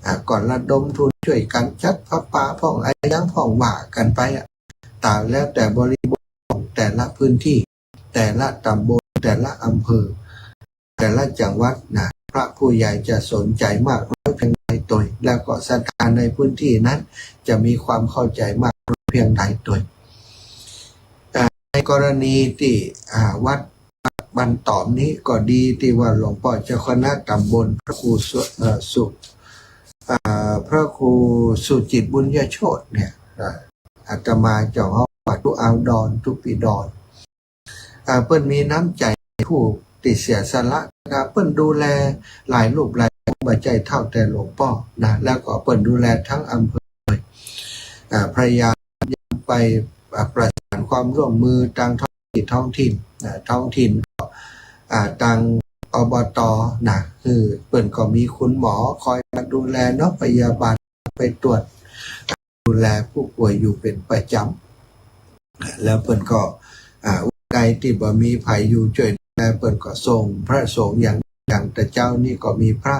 อ่า ก็ระดมทุนจ้วยกั๋นจัดผ้าป่าพ่องอะหยังพ่องว่ากั๋นไปอะ ต๋ามแล้วแต่บริบทของแต่ละพื้นที่ แต่ละต๋ำบล แต่ละอำเภอ แต่ละจังหวัดนะ พระผู้ใหญ่จะสนใจ๋มากน้อยเพียงใดตวย แล้วก็ศรัทธาในพื้นที่นั้นจะมีความเข้าใจ๋มากน้อยเพียงใดตวย อ่า ในกรณีตี้ อ่า วัดบ้านต๋อมนี้ก็ดีตี้ว่าหลวงป้อเจ้าคณะต๋ำบลพระครูสุ เอ่อ สุ อ่า พระครูสุจิตบุญญโชติเนี่ย อ่า อาตมาเจ้าอาวาสทุกอาวดอนทุกปีดอน อ่า เปิ้นมีน้ำใจ๋ผู้ตี้เสียสละนะ เปิ้นดูแลหลายรูปหลายองค์ บ่ใจ้เต้าแต่หลวงป้อนะ แล้วก็เปิ้นดูแลตึงอำเภอ อ่า พยายามไป อ่า ประสานความร่วมมือตางท้องถิ่น ท้องถิ่นนะ ท้องถิ่นก็ อ่า ตาง อบต นะ คือเปิ้นก็มีคุณหมอคอยมาดูแลเนาะ พยาบาลไปตรวจ ดูแลผู้ป่วยอยู่เป๋นประจ๋ำ แล้วเปิ้นก็ อ่า ใดตี้บ่มีใผอยู่จ้วยดูแล เปิ้นก็ส่งพระสงฆ์ อย่าง อย่างแต่เจ๊านี้ก็มีพระ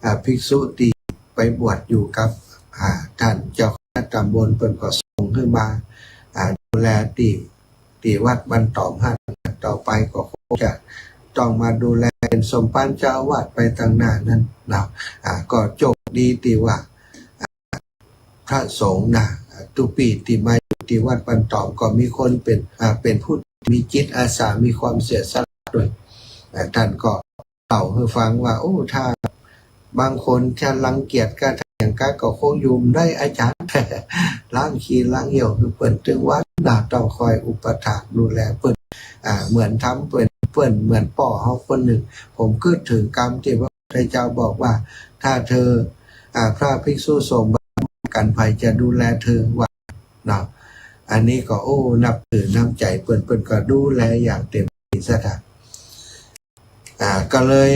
อ่า ภิกษุตี้ไปบวชอยู่กับ อ่า ต้านเจ้าคณะต๋ำบล เปิ้นก็ส่งหื้อมา อ่า ดูแลตี้ ตี้วัดบ้านต๋อมหั้น ต่อไปก็คงจะต้องมาดูแลเป๋นสมภารเจ้าอาวาสไปตางหน้านั้นเนาะ อ่า ก็โจคดีตี้ว่า อ่า พระสงฆ์นะ อ่า ตุ๊ปีตี้มาอยู่ตี้วัดบ้านต๋อมก็มีคนเป๋น อ่า เป๋นผู้มีจิตอาสา มีความเสียสละตวย อ่า ต้านก็ เล่าหื้อฟังว่า โอ้ ถ้าบางคนจะรังเกียจกา ถ้าอย่างกาก็คงอยู่บ่ได้อาจ๋ารย์ ล้างขี้ล้างเยี่ยวหื้อเปิ้นตึงวันนะ ต้องคอยอุปถากดูแลเปิ้น อ่า เหมือนทำเปิ้น เปิ้นเหมือนป้อเฮาคนนึ่ง ผมกึ๊ดเถิงกำตี้พระพุทธเจ้าบอกว่า ถ้าเธอ อ่า พระภิกษุสงฆ์บ่กั๋น ใผจะดูแลเธอวะเนาะ อันนี้ก็ โอ้ นับถือน้ำใจ๋เปิ้น เปิ้นก็ดูแลอย่างเต็มที่ ศรัทธา อ่า ก็เลย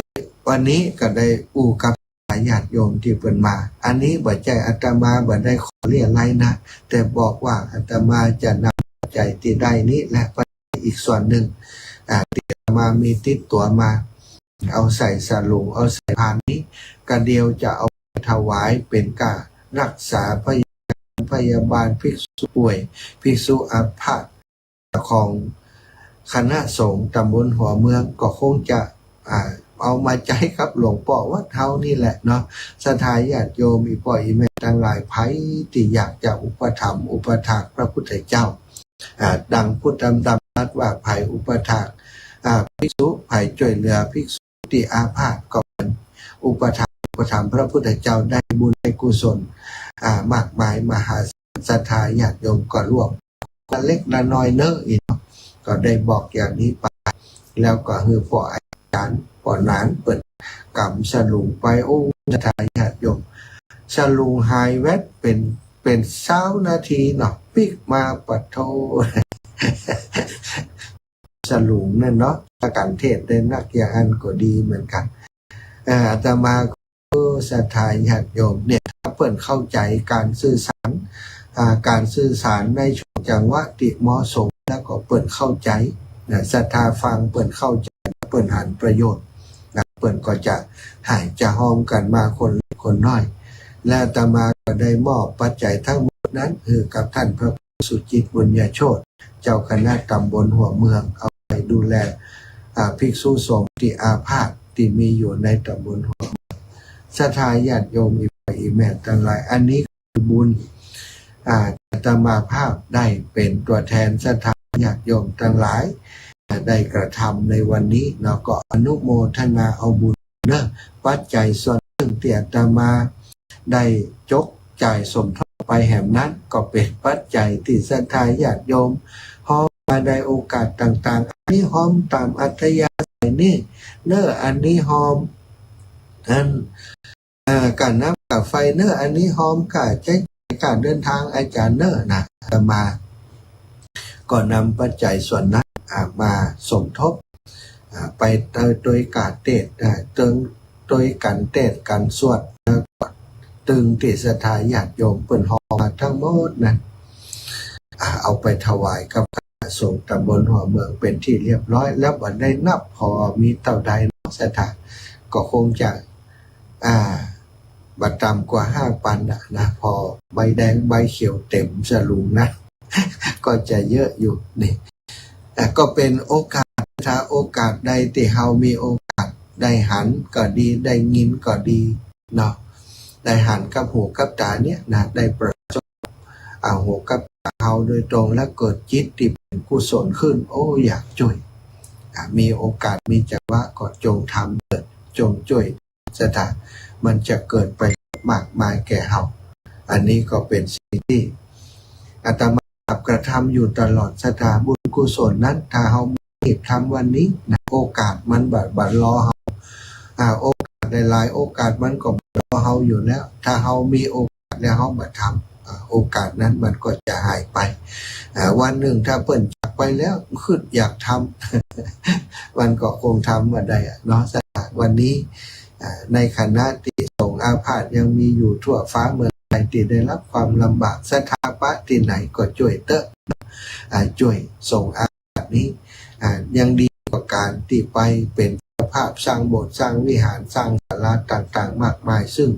วันนี้ก็ได้อู้กับญาติโยมตี้เปิ้นมา อันนี้บ่ใจ้อาตมาบ่ได้ขอเลี้ยไล้นะ แต่บอกว่าอาตมาจะนำปัจจัยตี้ได้นี้และปัจจัยอีกส่วนนึ่ง อ่า ตี้อาตมามีติดตั๋วมา เอาใส่สลุง เอาใส่พานนี้ ก็เดี๋ยวจะเอาไปถวายเป๋นก้ารักษาพยา พยาบาลภิกษุป่วย ภิกษุอาพาธ ของคณะสงฆ์ต๋ำบลหัวเมือง ก็คงจะ อ่า เอามาใจ๊กับหลวงป้อวัดเฮานี่แหละเนาะ ศรัทธาญาติโยม อี่ป้ออี่แม่ตังหลาย ใผตี้อยากจะอุปถัมภ์อุปถากพระพุทธเจ้า อ่า ดังพุทธธรรมตรัสว่า ใผอุปถาก อ่า ภิกษุ ใผจ้วยเหลือภิกษุตี้อาพาธ ก็เป๋นอุปถากอุปถัมภ์พระพุทธเจ้า ได้บุญได้กุศล อ่า มากมายมหาศาล ศรัทธาญาติโยมก็ร่วม ละเล็กละน้อยเนาะ อี่เนาะ ก็ได้บอกอย่างนี้ไป แล้วก็หื้อป้ออาจ๋ารย์ ป้อหนานเปิ้นก๋ำสลุงไป โอ้ ศรัทธาญาติโยม สลุงหายแว็บเป๋น เป๋นซาวนาทีเนาะ ปิ๊กมา ปะโธ่ สลุงนั่นเนาะ ถ้ากั๋นเทศน์ได้นักอย่างอั้นก็ดีเหมือนกั๋น เอ่อ อาตมา ศรัทธาญาติโยมเนี่ย ถ้าเปิ้นเข้าใจ๋ก๋านสื่อสาร อ่า ก๋านสื่อสารในช่วงจังหวะตี้เหมาะสม แล้วก็เปิ้นเข้าใจ๋ นะ ศรัทธาฟังเปิ้นเข้าใจ๋ เปิ้นหันประโยชน์ นะ เปิ้นก็จะหายจะฮอมกั๋นมาคนเล็กคนน้อย และอาตมาก็ได้มอบปัจจัยตึงหมดนั้น หื้อกับต้านพระครูสุจิตบุญญโชติ เจ้าคณะต๋ำบลหัวเมือง เอาไปดูแล อ่า ภิกษุสงฆ์ตี้อาพาธตี้มีอยู่ในต๋ำบลหัวเมือง ศรัทธาญาติโยม อี่ป้ออี่แม่ตังหลาย อันนี้คือบุญ อ่า อาตมาภาพได้เป๋นตั๋วแทนศรัทธาญาติโยมตังหลาย อ่า ได้กระทำในวันนี้เนาะ ก็อนุโมทนาเอาบุญเนาะ ปัจจัยส่วนนึ่งตี้อาตมาได้จกจ่ายสมทบไปแหมนั้น ก็เป๋นปัจจัยตี้ศรัทธาญาติโยมฮอมมาในโอกาสต่างๆ อันนี้ฮอมต๋ามอัธยาศัยนี้เนาะ อันนี้ฮอม อัน เอ่อ ก้าน้ำก้าไฟเนาะ อันนี้ฮอมก้าใจ๊จ่ายก้าเดินตางอาจ๋ารย์เนาะ นะ อาตมาก็นำปัจจัยส่วนนั้น อ่า มาสมทบ อ่า ไปโตย โตยก้าเตสน์ อ่า ตึง โตยกั๋นเตสน์กั๋นสวด แล้วก็ตึงตี้ศรัทธาญาติโยมเปิ้นฮอมมาตึงหมดนั้น อ่า เอาไปถวายกับข้า สงฆ์ตำบลหัวเมืองเป๋นตี้เรียบร้อย แล้วบ่ได้นับผ่อมีเต้าใดเนาะ ศรัทธา ก็คงจะ อ่า บ่ต่ำกว่าห้าปันน่ะนะ ผ่อใบแดงใบเขียวเต๋มสลุงนะ ก็จะเยอะอยู่นี่ แต่ก็เป๋นโอกาส ถ้าโอกาสใดตี้เฮามีโอกาสได้หันก็ดี ได้ยินก็ดีเนาะ ได้หันกับหูกับต๋าเนี่ยนะ ได้ประสบ อ่า หูกับต๋าเฮาโดยตรง และเกิดจิตตี้เป๋นกุศลขึ้น โอ้ อยากจ้วย อ่า มีโอกาสมีจังหวะก็จงทำเถิด จงจ้วย ศรัทธา มันจะเกิดประโยชน์มากมายแก่เฮา อันนี้ก็เป๋นสิ่งตี้อาตมากระทำอยู่ตลอด ศรัทธา บุญกุศลนั้น ถ้าเฮารีบทำวันนี้นะ โอกาสมันบ่ บ่รอเฮา อ่า โอกาสหลายๆ โอกาสมันก็บ่รอเฮาอยู่แล้ว ถ้าเฮามีโอกาสแล้วเฮาบ่ทำ อ่า โอกาสนั้นมันก็จะหายไป อ่า วันนึ่งถ้าเปิ้นจากไปแล้ว กึ๊ดอยากทำ มันก็คงทำบ่ได้อะเนาะ ศรัทธา วันนี้ อ่า ในขณะตี้สงฆ์อาพาธยังมีอยู่ทั่วฟ้าเมืองไทยตี้ได้รับความลำบาก ศรัทธาปะตี้ไหนก็จ้วยเต๊อะ อ่า จ้วยสงฆ์อาพาธนี้ อ่า ยังดีกว่าก๋านตี้ไปเป๋นเจ้าภาพสร้างโบสถ์ สร้างวิหาร สร้างศาลาต่างๆ มากมาย ซึ่ง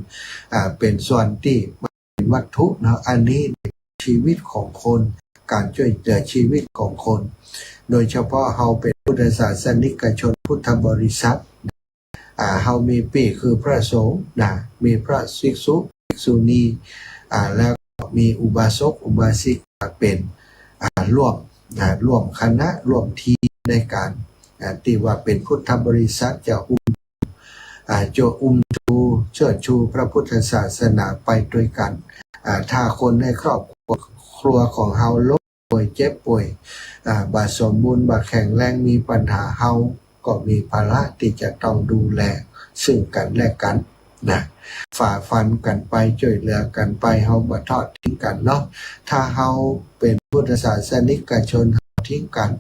อ่า เป๋นส่วนตี้มันเป๋นวัตถุเนาะ อันนี้ชีวิตของคน ก๋านจ้วยเหลือชีวิตของคน โดยเฉพาะเฮาเป๋นพุทธศาสนิกชน พุทธบริษัท อ่า เฮามีปี้คือพระสงฆ์นะ มีพระภิกษุ ภิกษุณี อ่า แล้วก็มีอุบาสก อุบาสิกาเป๋น อ่า ร่วม อ่า ร่วมคณะ ร่วมทีมในก๋าน อ่า ตี้ว่าเป๋นพุทธบริษัท จะอุ้ม อ่า จะอุ้มชู เชิดชูพระพุทธศาสนาไปตวยกั๋น อ่า ถ้าคนในครอบครัวของเฮาล้มป่วย เจ็บป่วย อ่า บ่สมบูรณ์ บ่แข็งแรง มีปัญหา เฮาก็มีภาระตี้จะต้องดูแลซึ่งกั๋นและกั๋นนะ ฝ่าฟันกั๋นไป จ้วยเหลือกั๋นไป เฮาบ่ทอดทิ้งกั๋นเนาะ ถ้าเฮาเป๋นพุทธศาสนิกชน เฮาทิ้งกั๋น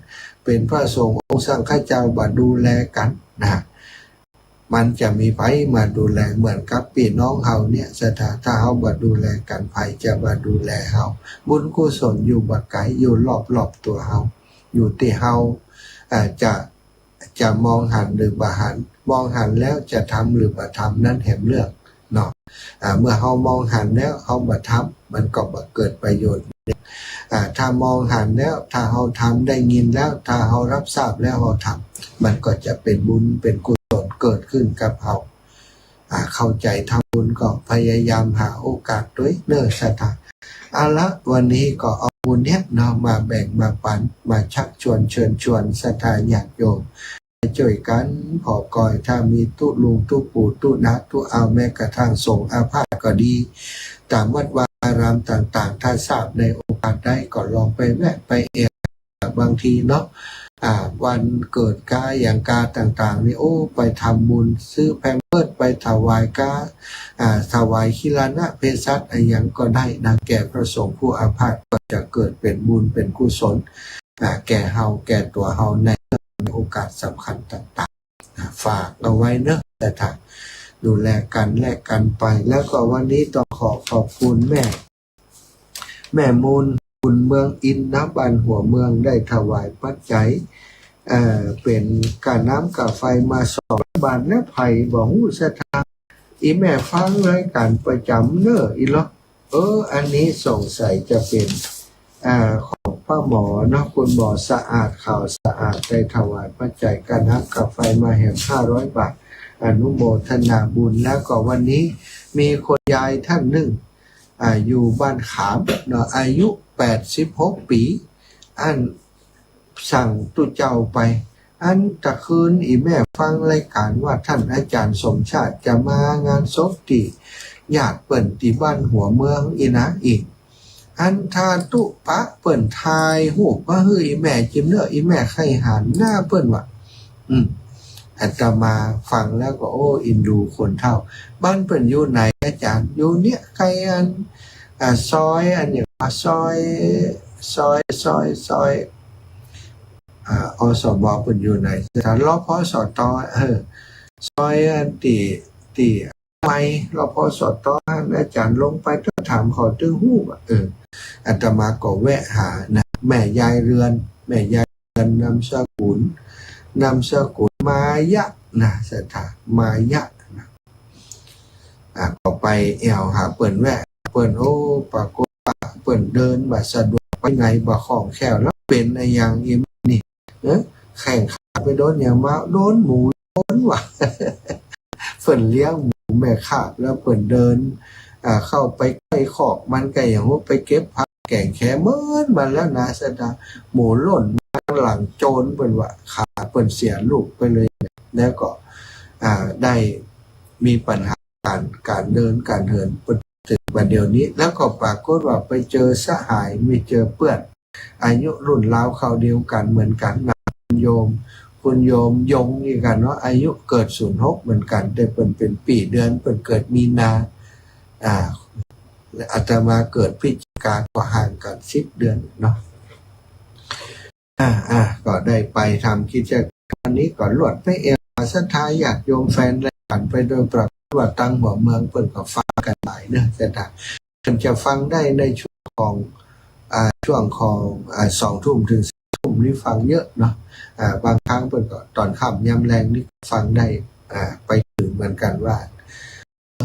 เป๋นพระสงฆ์องค์สังฆเจ้าบ่ดูแลกั๋นนะ มันจะมีใผมาดูแล เหมือนกับปี้น้องเฮาเนี่ย ศรัทธา ถ้าเฮาบ่ดูแลกั๋น ใผจะมาดูแลเฮา บุญกุศลอยู่บ่ไก๋ อยู่รอบๆ ตั๋วเฮา อยู่ตี้เฮา อ่า จะ จะมองหันหรือบ่หัน มองหันแล้วจะทำหรือบ่ทำ นั้นแหมเรื่องเนาะ อ่า เมื่อเฮามองหันแล้วเฮาบ่ทำ มันก็บ่เกิดประโยชน์ อ่า ถ้ามองหันแล้ว ถ้าเฮาทำ ได้ยินแล้ว ถ้าเฮารับทราบแล้วเฮาทำ มันก็จะเป๋นบุญเป๋นกุศลเกิดขึ้นกับเฮา อ่า เข้าใจ๋ทำบุญก็พยายามหาโอกาสตวยเน่อ ศรัทธา เอาละ วันนี้ก็เอาบุญเนี่ยเนาะ มาแบ่งมาปั๋น มาชักชวนเชิญชวนศรัทธาญาติโยม จ้วยกั๋นผ่อกอย ถ้ามีตุ๊ลุงตุ๊ปู่ตุ๊น้าตุ๊อาว แม้กระทั่งสงฆ์อาพาธก็ดี ต๋ามวัดวาอารามต่างๆ ถ้าทราบในโอกาสได้ก็ลองไปแวะไปเยียม บางทีเนาะ อ่า วันเกิดกาหยังกาต่างๆ นี่ โอ้ ไปทำบุญ ซื้อแพมเพิร์สไปถวายกา อ่า ถวายคิลานะเภสัชอะหยังก็ได้นะ แก่พระสงฆ์ผู้อาพาธ ก็จะเกิดเป๋นบุญเป๋นกุศล อ่า แก่เฮา แก่ตั๋วเฮาในโอกาสสำคัญต่างๆ อ่า ฝากเอาไว้เนาะ ศรัทธา ดูแลกั๋นและกั๋นไป แล้วก็วันนี้ต้องขอขอบคุณแม่ แม่มูล บุญเมืองอินทร์นะ บ้านหัวเมือง ได้ถวายปัจจัย เอ่อ เป๋นก้าน้ำก้าไฟมาสองร้อยบาท และใผบ่ฮู้ ศรัทธา อี่แม่ฟังรายก๋านประจ๋ำเน่อ อี่เหรอ เออ อันนี้สงสัยจะเป๋น อ่า ของป้าหมอเนาะ คุณหมอสะอาด ขาวสะอาด ได้ถวายปัจจัยก้าน้ำก้าไฟมาแหมห้าร้อยบาท อนุโมทนาบุญ แล้วก็วันนี้มีคุณยายท่านนึ่ง อ่า อยู่บ้านขามเนาะ อายุแปดสิบหกปี๋ อันสั่งตุ๊เจ้าไป อันตะคืนอี่แม่ฟังรายก๋านว่าต้านอาจ๋ารย์สมชาติจะมางานศพตี้ญาติเปิ้นตี้บ้านหัวเมืองอี่นะ อี่ อันถ้าตุ๊ปะเปิ้นถ่ายฮูปมาหื้ออี่แม่จิมเน่อ อี่แม่ใค่หันหน้าเปิ้นว่า อืม อาตมาฟังแล้วก็ โอ้ เอ็นดูคนเฒ่า บ้านเปิ้นอยู่ไหนอาจ๋ารย์ อยู่เนี่ยใก้อัน อ่า ซอยอันเนี่ย ซอย ซอย ซอย ซอย อ่า อสม เปิ้นอยู่ไหน สถาน รพสต เออ ซอยอันตี้ ตี้ ไป รพสต อาจ๋ารย์ลงไปถามเขาตึงฮู้อะ เออ อาตมาก็แวะหานะ แม่ยายเรือน แม่ยายเดือน นามสกุล นามสกุลมายะนะ ศรัทธา มายะนะ อ่า ก็ไปแอ่วหาเปิ้น แวะเปิ้น โอ้ ปรากฏว่าเปิ้นเดินบ่สะดวกไปไหนบ่คล่องแคล่ว แล้วเป๋นอะหยังอีกนี่ เออ แข้งขาไปโดนหยังมา โดนหมู โดนหวา เปิ้นเลี้ยงหมูแม่คาบ แล้วเปิ้นเดิน อ่า เข้าไปใก้คอกมัน ก็อย่างว่าไปเก็บผักแก้งแขเมินมาแล้วนะ ศรัทธา หมูล่นมาหลังโจน เปิ้นว่า ขาเปิ้นเสียลูกไปเลย แล้วก็ อ่า ได้มีปัญหาก๋าน ก๋านเดินก๋านเหิน เปิ้น เถิงบ่าเดี่ยวนี้ แล้วก็ปรากฏว่าไปเจอสหาย ไปเจอเปื้อน อายุรุ่นราวคราวเดียวกั๋นเหมือนกั๋นนะ คุณโยม คุณโยมยงนี่กั๋นเนาะ อายุเกิดศูนย์หกเหมือนกั๋น แต่เปิ้นเป๋นปี๋เดือน เปิ้นเกิดมีนา อ่า อาตมาเกิดพฤศจิกา ก็ห่างกั๋นสิบเดือนเนาะ อ่า อ่า ก็ได้ไปทำกิจกรรม วันนี้ก็ลวดไปแอ่ว ศรัทธาญาติโยมแฟนรายก๋านไปโดย ปรากฏว่าตังหัวเมืองเปิ้นก็ฟังกั๋นหลายเนาะ ศรัทธา เปิ้นจะฟังได้ในช่วงของ อ่า ช่วงของ อ่า สองทุ่มเถิงสี่ทุ่มนี่ฟังเยอะเนาะ อ่า บางครั้งเปิ้นก็ต๋อนค่ำยามแลงนี่ฟังได้ อ่า ไปเถิงเหมือนกั๋นว่า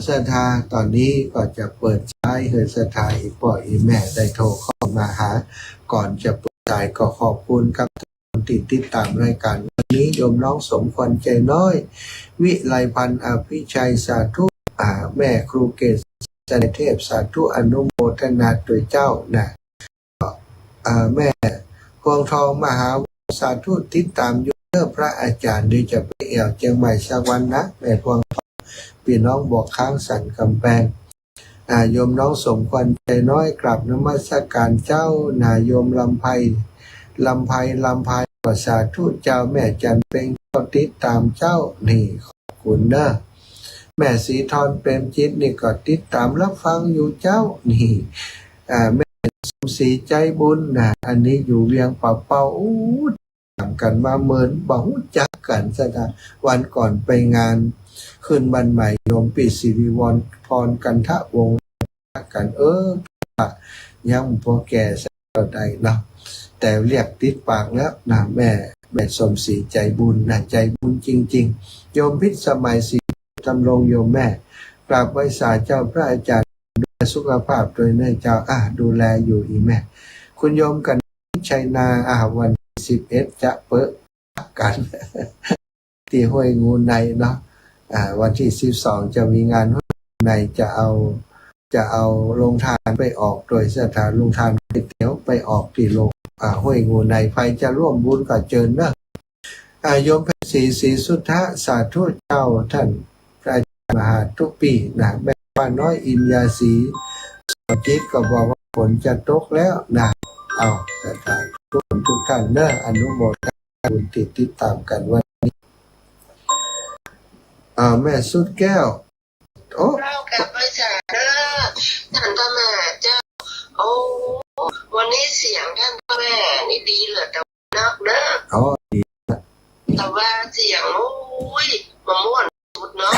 ศรัทธา ต๋อนนี้ก็จะเปิดสายหื้อศรัทธาอี่ป้ออี่แม่ได้โทรเข้ามาหา ก่อนจะเปิดสายก็ขอบคุณกับทุกคนตี้ติดต๋ามรายก๋านวันนี้ โยมน้องสมควรใจน้อย วิไลพรรณ อภิชัย สาธุ อ่า แม่ครูเกศ เทพ สาธุ อนุโมทนาตวยเจ้านะ อ่า แม่พวงทอง มหาวงศ์ สาธุ ติดต๋ามอยู่เด้อพระอาจ๋ารย์ เดี๋ยวจะไปแอ่วเจียงใหม่สักวันนะ แม่พวงทอง ปี้น้องบวกค้างสันก๋ำแปง อ่า โยมน้องสมควรใจน้อย กราบนมัสก๋านเจ้านะ โยมลำไพ ลำไพ ลำไพ ก็สาธุเจ้า แม่จันเพ็ง ก็ติดต๋ามเจ้า นี่ ขอบคุณเนาะ แม่ศรีธร เปรมจิต นี่ก็ติดต๋ามรับฟังอยู่เจ้า นี่ อ่า แม่สมศรีใจบุญนะ อันนี้อยู่เวียงป่าเป้า อู้ ต๋ามกั๋นมาเหมือนบ่ฮู้จักกั๋น ศรัทธา วันก่อนไปงานขึ้นบ้านใหม่โยมปี้สิริวรรณ พร กันทะวงศ์ กั๋น เออ ยังบ่แก่สักเต้าใดเนาะ แต่เรียกติดปากแล้วนะ แม่ แม่สมศรีใจบุญนะ ใจบุญจริงๆ โยมพิสมัย ศรีธำรง โยมแม่ กราบไหว้สาเจ้าพระอาจ๋ารย์ ดูแลสุขภาพตวยเน่อเจ้า อ่ะ ดูแลอยู่อี่แม่ คุณโยมกัน ชัยนา อ่ะ วันที่สิบเอ็ดจะเปิดกั๋น ตี้ห้วยงูในเนาะ อ่า วันที่สิบสองจะมีงานห้วยงูใน จะเอา จะเอาโฮงตานไปออกตวย ศรัทธา โฮงตานก๋วยเตี๋ยวไปออกตี้โฮง อ่า ห้วยงูใน ใผจะร่วมบุญก็เจิญเนาะ อ่า โยมเพ็ญศรี ศรีสุทธะ สาธุเจ้า ต้านพระอาจ๋ารย์มหาทุกปี๋นะ แม่ป้าน้อย อินยาศรี สมจิตก็บอกว่าฝนจะตกแล้วนะ เอา ศรัทธา ทุกคนทุกท่านเนาะ อนุโมทนาบุญตี้ติดต๋ามกั๋นวันนี้ อ่า แม่สุดแก้ว โอ้ เจ้ากราบไหว้สาเด้อ ต้านพ่อแม่เจ้า โอ้ วันนี้เสียงต้านพ่อแม่นี่ดีเหลือแต่นักเด้อ อ๋อ ดี แต่ว่าเสียง โอ้ย บ่ม่วนสุดเนาะ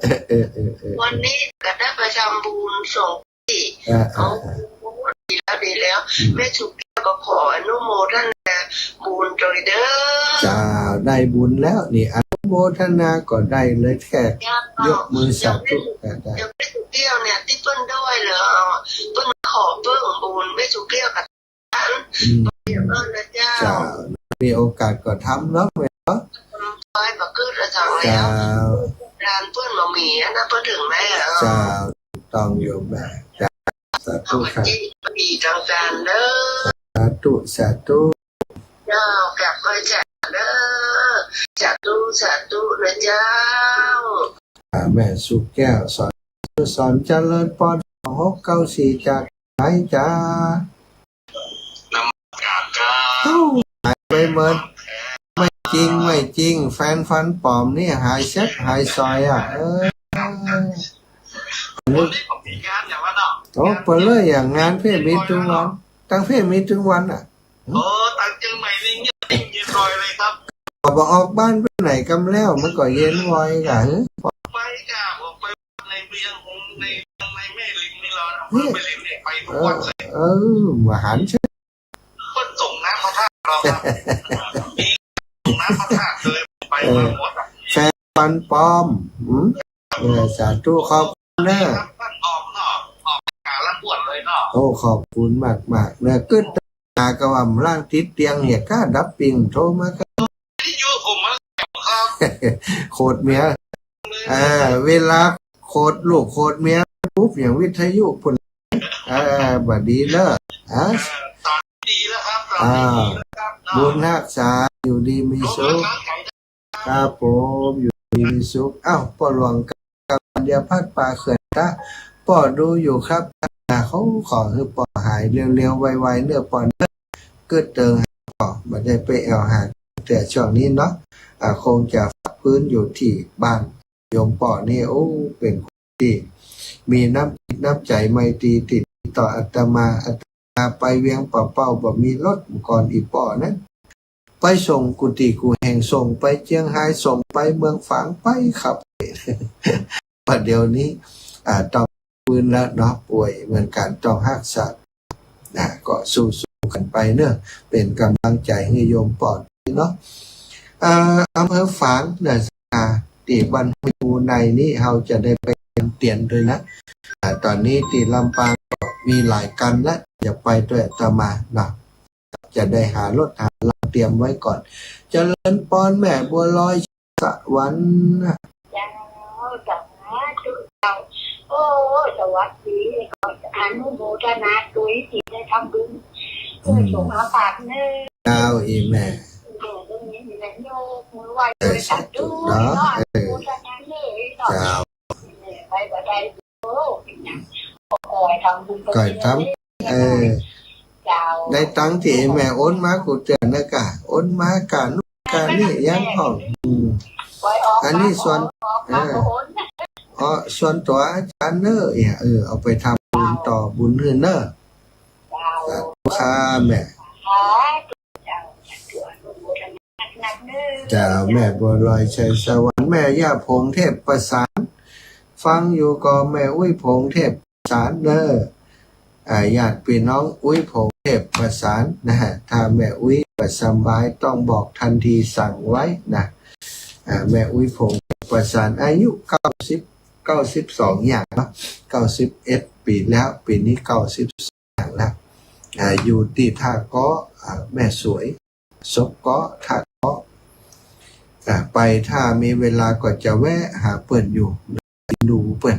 เออ เออ เออ เออ วันนี้ก็ได้ไปทำบุญส่ง อ่า อ่า เอา อ่า ดีแล้ว ดีแล้ว อืม แม่สุแก้วก็ขออนุโมทนาบุญตวยเด้อ เจ้า ได้บุญแล้วนี่ อนุโมทนาก็ได้เลย แค่ เจ้า ยกมือสาธุก็ได้ เดี๋ยวแม่สุแก้วเนี่ย ตี้เปิ้นด้อยเหลือ เปิ้นขอเปิ้นบุญ แม่สุแก้วก็ อืม เดี๋ยวก่อนนะเจ้า เจ้า มีโอกาสก็ทำเนาะ แม่เนาะ ทำไปบ่กึ๊ดอะเจ้า เจ้า แล้ว ทานเปิ้นบ่มีอะนะ เปิ้นเถิงแม่ เจ้า ต้องโยมแม่ เจ้า สาธุครับ ดีทางการเด้อ สาธุ สาธุ เจ้า กราบไหว้สาเด้อ สาธุ สาธุนะเจ้า อ่า แม่สุแก้ว สอน สอนเจริญปอน สองหกเก้าสี่ จากไหนจ๊ะ นมัสการครับ เอ้า หายไปหมด ไม่จริง ไม่จริง แฟนฟันป๋อมนี่หายแซบหายซอยอ่ะ เออ วันนี้ผมมีงานอย่างว่าเนาะ โอ้ เปิดเลยอย่างงานเพ่มีทุกวัน ตังเพ่มีทุกวันอ่ะ โอ้ ตังเจียงใหม่นี่เงียบนิ่งเงียบลอยเลยครับ บ่ออกบ้านไปไหนกำแล้ว มันก็เย็นวอยกะ หึ ไปกะ ผมไปในเวียง ใน ในแม่ริมนี่เรา เฮ้ย แม่ริมเนี่ยไปทุกวันเลย เออ เออ มาหันเชิญ ปิ้นส่งน้ำพระธาตุเราครับ มีส่งน้ำพระธาตุเลย ไปมาหมดอะ เออ แฟนฟันปลอม หืม เออ สาธุ ขอบคุณเน้อ ครับ ท่านออกเนาะ ออกกาละบวชเลยเนาะ โอ้ ขอบคุณมากๆ เน้อ กึ๊ด หาก็ว่าล่างติดเตียงเนี่ย ก้าดับปิง โทรมาก็ วิทยุผมมาแล้วครับ โขดเมีย อ่า เวลาโขดลูกโขดเมียปุ๊บ อย่างวิทยุปุ้น อ่า บ่ดีเน้อ อ่า เออ ตอนดีแล้วครับ ตอนนี้ดีแล้วครับ อ่า บุญฮักษา อยู่ดีมีสุข ครับผม อยู่ดีมีสุข อ้าว ป้อหลวง กับเดียพัดป่าเขื่อนตะ ป้อดูอยู่ครับ อ่า เขาขอหื้อป้อหายเร็วๆ ไวๆ เน้อป้อเน้อ กึ๊ดเติง ก็บ่ได้ไปแอ่วหา แต่ช่วงนี้เนาะ อ่า คงจะพักฟื้นอยู่ตี้บ้าน โยมป้อนี่ โอ้ เป๋นคนตี้มีน้ำจิตน้ำใจ๋ไมตรีตี้ดีต่ออาตมา อาตมาไปเวียงป่าเป้า บ่มีรถ ก่อนอีป้อนั้น ไปส่งกู้ตี้กู้แห่ง ส่งไปเจียงฮาย ส่งไปเมืองฝาง ไปขับ ปัจจุบันนี้ อ่า ต้องฟื้นแล้วเนาะ ป่วยเหมือนกั๋น ต้องฮักษา นะ ก็สู้ๆ กั๋นไปเนาะ เป๋นก๋ำลังใจ๋หื้อโยมป้อเนาะ อ่า อำเภอฝางนะ อ่า ตี้บ้านห้วยมูในนี่ เฮาจะได้ไปเตียนตวยนะ อ่า ต๋อนนี้ตี้ลำปางก็มีหลายกั๋นละ จะไปตวยอาตมาเนาะ จะได้หารถหาลาเตรียมไว้ก่อน เจริญปอนแม่บัวลอย สวรรค์นะ เจ้า สาธุเจ้า โอ้ สวัสดี ขออนุโมทนาตวยตี้ได้ทำบุญ อืม ช่วยส่งอาบัติเน้อ เจ้า อีแม่ เออ ตรงนี้มีแม่ยกมือไหว้ เออ ตวยสาธุ สาธุเนาะ เนาะ เออ อนุโมทนาเน้อเนาะ เจ้า เออ ไปบ่ได้ โอ้ ขอให้ทำบุญ ขอให้ทำ เออ เจ้า ได้ตังค์ตี้แม่โอนมากู้เตื้อนะก้า โอนมาก้า ก้านี่ยังพ่อง อืม อันนี้ส่วน เออ อ๋อ ส่วนตั๋วอาจ๋ารย์เน้อ เนี่ย เออ เอาไปทำบุญต่อบุญหื้อเน้อ สาธุค่ะแม่ เจ้า แม่บัวลอยชัยสวรรค์ แม่ย่าผงเทพประสาน ฟังอยู่ก่อแม่อุ๊ยผงเทพประสานเน้อ อ่า ญาติปี้น้องอุ๊ยผงเทพประสานนะฮะ ถ้าแม่อุ๊ยบ่สบายต้องบอกทันที สั่งไว้นะ อ่า แม่อุ๊ยผงเทพประสาน อายุเก้าสิบ เก้าสิบสองอย่างเนาะ เก้าสิบเอ็ดปี๋แล้ว ปี๋นี้เก้าสิบสองอย่างแล้ว อ่า อยู่ตี้ท่าเก๊าะ อ่า แม่สวย ศพเก๊าะ ท่าเก๊าะ อ่า ไปถ้ามีเวลาก็จะแวะหาเปิ้นอยู่ ดูเปิ้น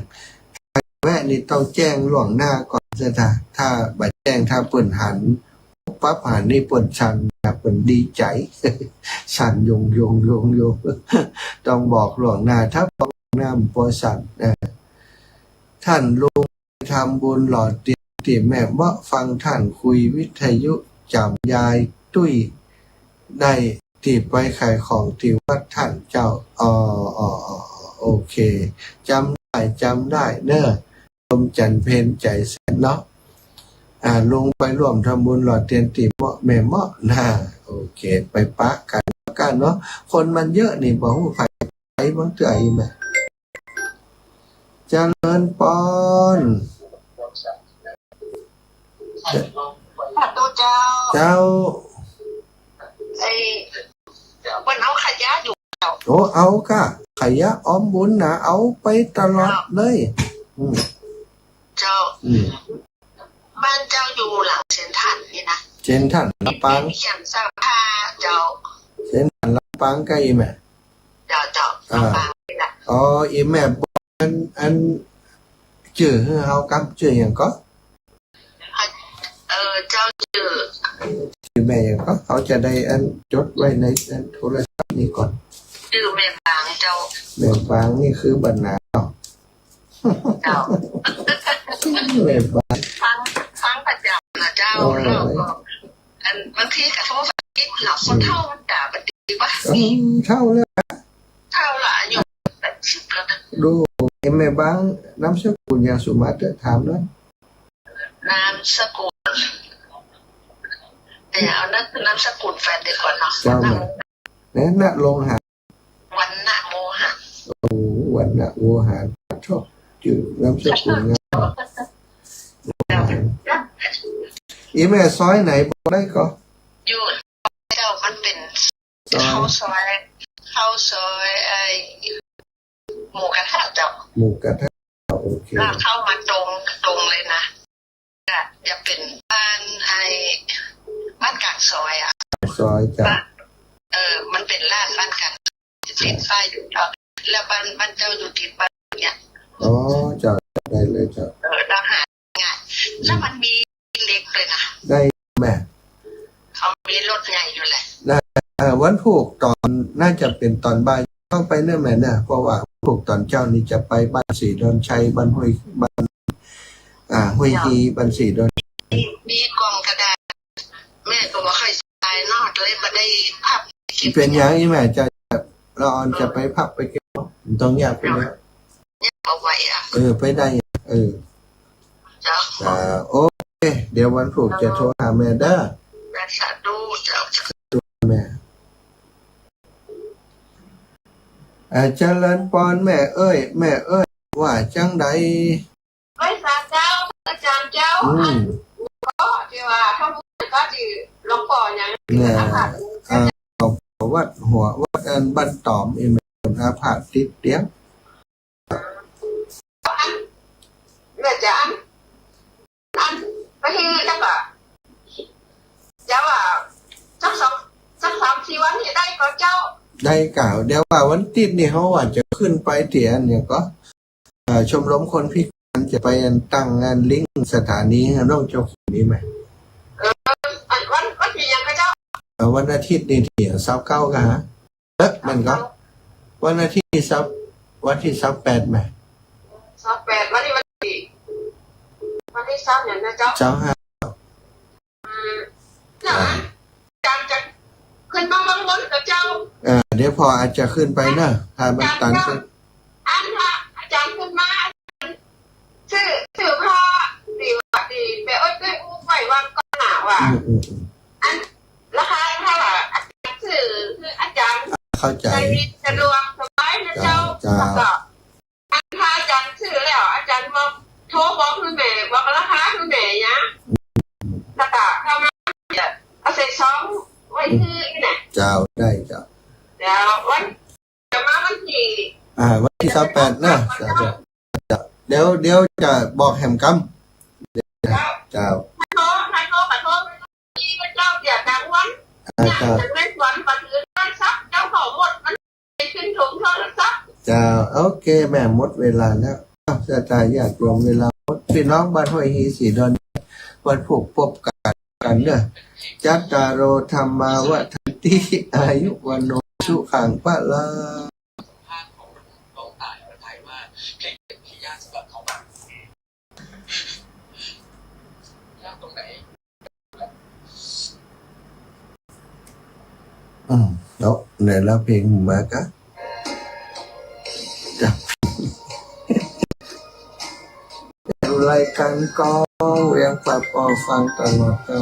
ถ้าแวะนี่ต้องแจ้งล่วงหน้าก่อนเสีย ถ้า ถ้าบ่แจ้ง ถ้าเปิ้นหันปั๊บหันนี่เปิ้นสั่นนะ เปิ้นดีใจ๋ สั่นโยงโยงโยงโยง ต้องบอกล่วงหน้า ถ้าบอกล่วงหน้ามันบ่สั่น เออ ท่านลุง ทำบุญหล่อเตียนตี้แม่เมาะ ฟังท่านคุยวิทยุจ๋ำยายตุ้ย ได้ตี้ไปขายของตี้วัดท่านเจ้า อ๋อ อ๋อ อ๋อ โอเค จ๋ำได้ จ๋ำได้เน้อ ลมจันทร์เพ็ญใจ๋แสนเนาะ อ่า ลุงไปร่วมทำบุญหล่อเตียนตี้เมาะ แม่เมาะนะ โอเค ไปปะกั๋น กั๋นเนาะ คนมันเยอะนี่ บ่ฮู้ใผไปบ้างเตื้อ อีแม่ เจริญปอน สาธุเจ้า เจ้า ไอ้ เปิ้นเอาขยะอยู่เจ้า โอ้ เอาก้า ขยะออมบุญนะ เอาไปตลอดเลย อืม เจ้า อืม บ้านเจ้าอยู่หลังเซ็นทรัลนี่นะ เซ็นทรัลลำปาง เขียนซักผ้าเจ้า เซ็นทรัลลำปางใก้ไหม เจ้า เจ้า อ่า ลำปางนี่นะ อ๋อ อีแม่บอกอัน อัน จื้อหื้อเฮาก่ำ จื้อหยังก่อ เอ่อ เจ้าจื้อ จื้อแม่หยังก่อ เฮาจะได้อันจดไว้ในอันโทรศัพท์นี่ก่อน จื้อแม่บางเจ้า แม่บางนี่คือบ้านนาเนาะ เจ้า แม่บาง ฟัง ฟังประจ๋ำนะเจ้า เออ แล้วก็ อันบางทีก็โทรศัพท์ติดหลับ คนเฒ่ามันด่าปฏิบัติ อืม เฒ่าแล้ว เฒ่าละ อายุแปดสิบแล้วนะ ดู ไอ้แม่บาง นามสกุลหยัง สุมาเตอร์ ถามหน่อย นามสกุล เดี๋ยวเอานาม นามสกุลแฟนดีกว่าเนาะ เจ้า นะ ณ ณ รงค์หา วรรณโวหาร โอ้ วรรณโวหาร ชอบจื้อนามสกุลนะ อีแม่ซอยไหนบอกได้ก่อ อยู่ เจ้า มันเป๋น ซอย เข้าซอย เข้าซอยไอ้หมูกระทะเจ้า หมูกระทะ โอเค แล้วเข้ามาตรง ตรงเลยนะ จะ จะเป๋นบ้านไอ้ บ้านก๋างซอยอะ ซอยเจ้า บ้าน เออ มันเป๋นร้านบ้านก๋าง ติดป้ายอยู่แล้ว แล้วบ้าน บ้านเจ้าอยู่ติดบ้านเนี่ย อ๋อ เจ้า ได้เลยเจ้า เออ แล้วหาง่าย แล้วมันมีเล็กเลยนะ ได้แม่ เขามีรถใหญ่อยู่แหละ ได้ เอ่อ วันพูกต๋อน น่าจะเป๋นต๋อนบ่ายเข้าไปเน่อแม่เน่อ เพราะว่าพูกต๋อนเจ๊านี่จะไปบ้านศรีดอนชัย บ้านห้วย บ้าน อ่า ห้วยฮี บ้านศรีดอน มี มีกล่องกระดาษ แม่ก็บ่ค่อยสบายเนาะ เลยบ่ได้พับ เป๋นหยังอี้แม่ จะ ละอ่อนจะไปพับไปเก็บ บ่ต้องยากไปแล้ว ยากเอาไว้อะ เออ ไปได้ เออ เจ้า อ่า โอเค เดี๋ยววันพูกจะโทรหาแม่เด้อ สาธุเจ้า แม่ อ่า เจริญปอนแม่เอ้ย แม่เอ้ย ว่าจังใด ไหว้สาเจ้า อาจ๋ารย์เจ้า อืม อันก็ที่ว่าถ้าพูดก็ที่หลวงป้อหยัง เนี่ย อาพาธ อ่า วัดหัว วัดอันบ้านต๋อม อีแม่อาพาธติดเตียง อัน แม่จ๋า อัน อัน ไปที่แล้วก็ เจ้าว่า สักสอง สักสามสี่วันนี่ได้ก่อเจ้า ได้ก่อ เดี๋ยวว่าวันอาทิตย์นี่เฮาว่าจะขึ้นไปตี้อันหยังก่อ เอ่อ ชมรมคนพิการจะไปอันตั้งงานเลี้ยงสถานีให้น้องเจ้าขุนนี่แม่ เออ อันวัน วันตี้หยังก่อเจ้า เอ่อ วันอาทิตย์นี่ตี้ซาวเก้าก่อฮะ เอ๊ะ แม่นก่อ วันอาทิตย์ตี้ซาว วันตี้ซาวแปดแม่ ซาวแปด วันนี้วันตี้ วันตี้ซาวหยังนะเจ้า ซาวห้า อืม อ่า อาจ๋ารย์จะขึ้นมาเมืองบนก่อเจ้า เออ เดี๋ยวพ่ออาจจะขึ้นไปเนาะ ถ้ามันตันก็ อันพระอาจ๋ารย์ขึ้นมา ซื้อ ซื้อผ้า ตี้ว่าตี้แม่เอ้ย ไปอู้ไว้วางก่อนหน้าว่า อืม อืม อืม อัน ราคาเท่าไหร่ อาจ๋ารย์ซื้อ คืออาจ๋ารย์ เข้าใจ๋ ใส่สะดวกสบายนะเจ้า เจ้า เจ้า แล้วก็ อันถ้าอาจ๋ารย์ซื้อแล้ว อาจ๋ารย์บอก โทรบอกหื้อแม่ บอกราคาหื้อแม่หยัง แล้วก็เข้ามา เอาใส่ซองไว้หื้อนี่นะ เจ้า ได้เจ้า เดี๋ยววัน จะมาวันตี้ อ่า วันตี้ซาวแปดเนาะ เดี๋ยว เดี๋ยวจะบอกแหมกำ เจ้า เจ้า ถ้าโทร ถ้าโทร ขอโทษ นี่ก็เจ้าเสียตังค์วัน อ่า เจ้า เล่นสวนปัดเงินโทรศัพท์เจ้าของหมด มันไปขึ้นถุงโทรศัพท์ เจ้า โอเค แม่หมดเวลาแล้ว อ้าว ศรัทธาญาติโยม เวลาหมด พี่น้องบ้านห้วยฮีสีดอน วันพูกปบกั๋นเนาะ จัตตาโร ธัมมา วัฑฒันติ อายุ วัณโณ สุขัง พลัง อืม แล้วไหนละเพลงมาก่ะ จ้ะ รายก๋านกองเวียงป่าปอฟังตลอดเจ้า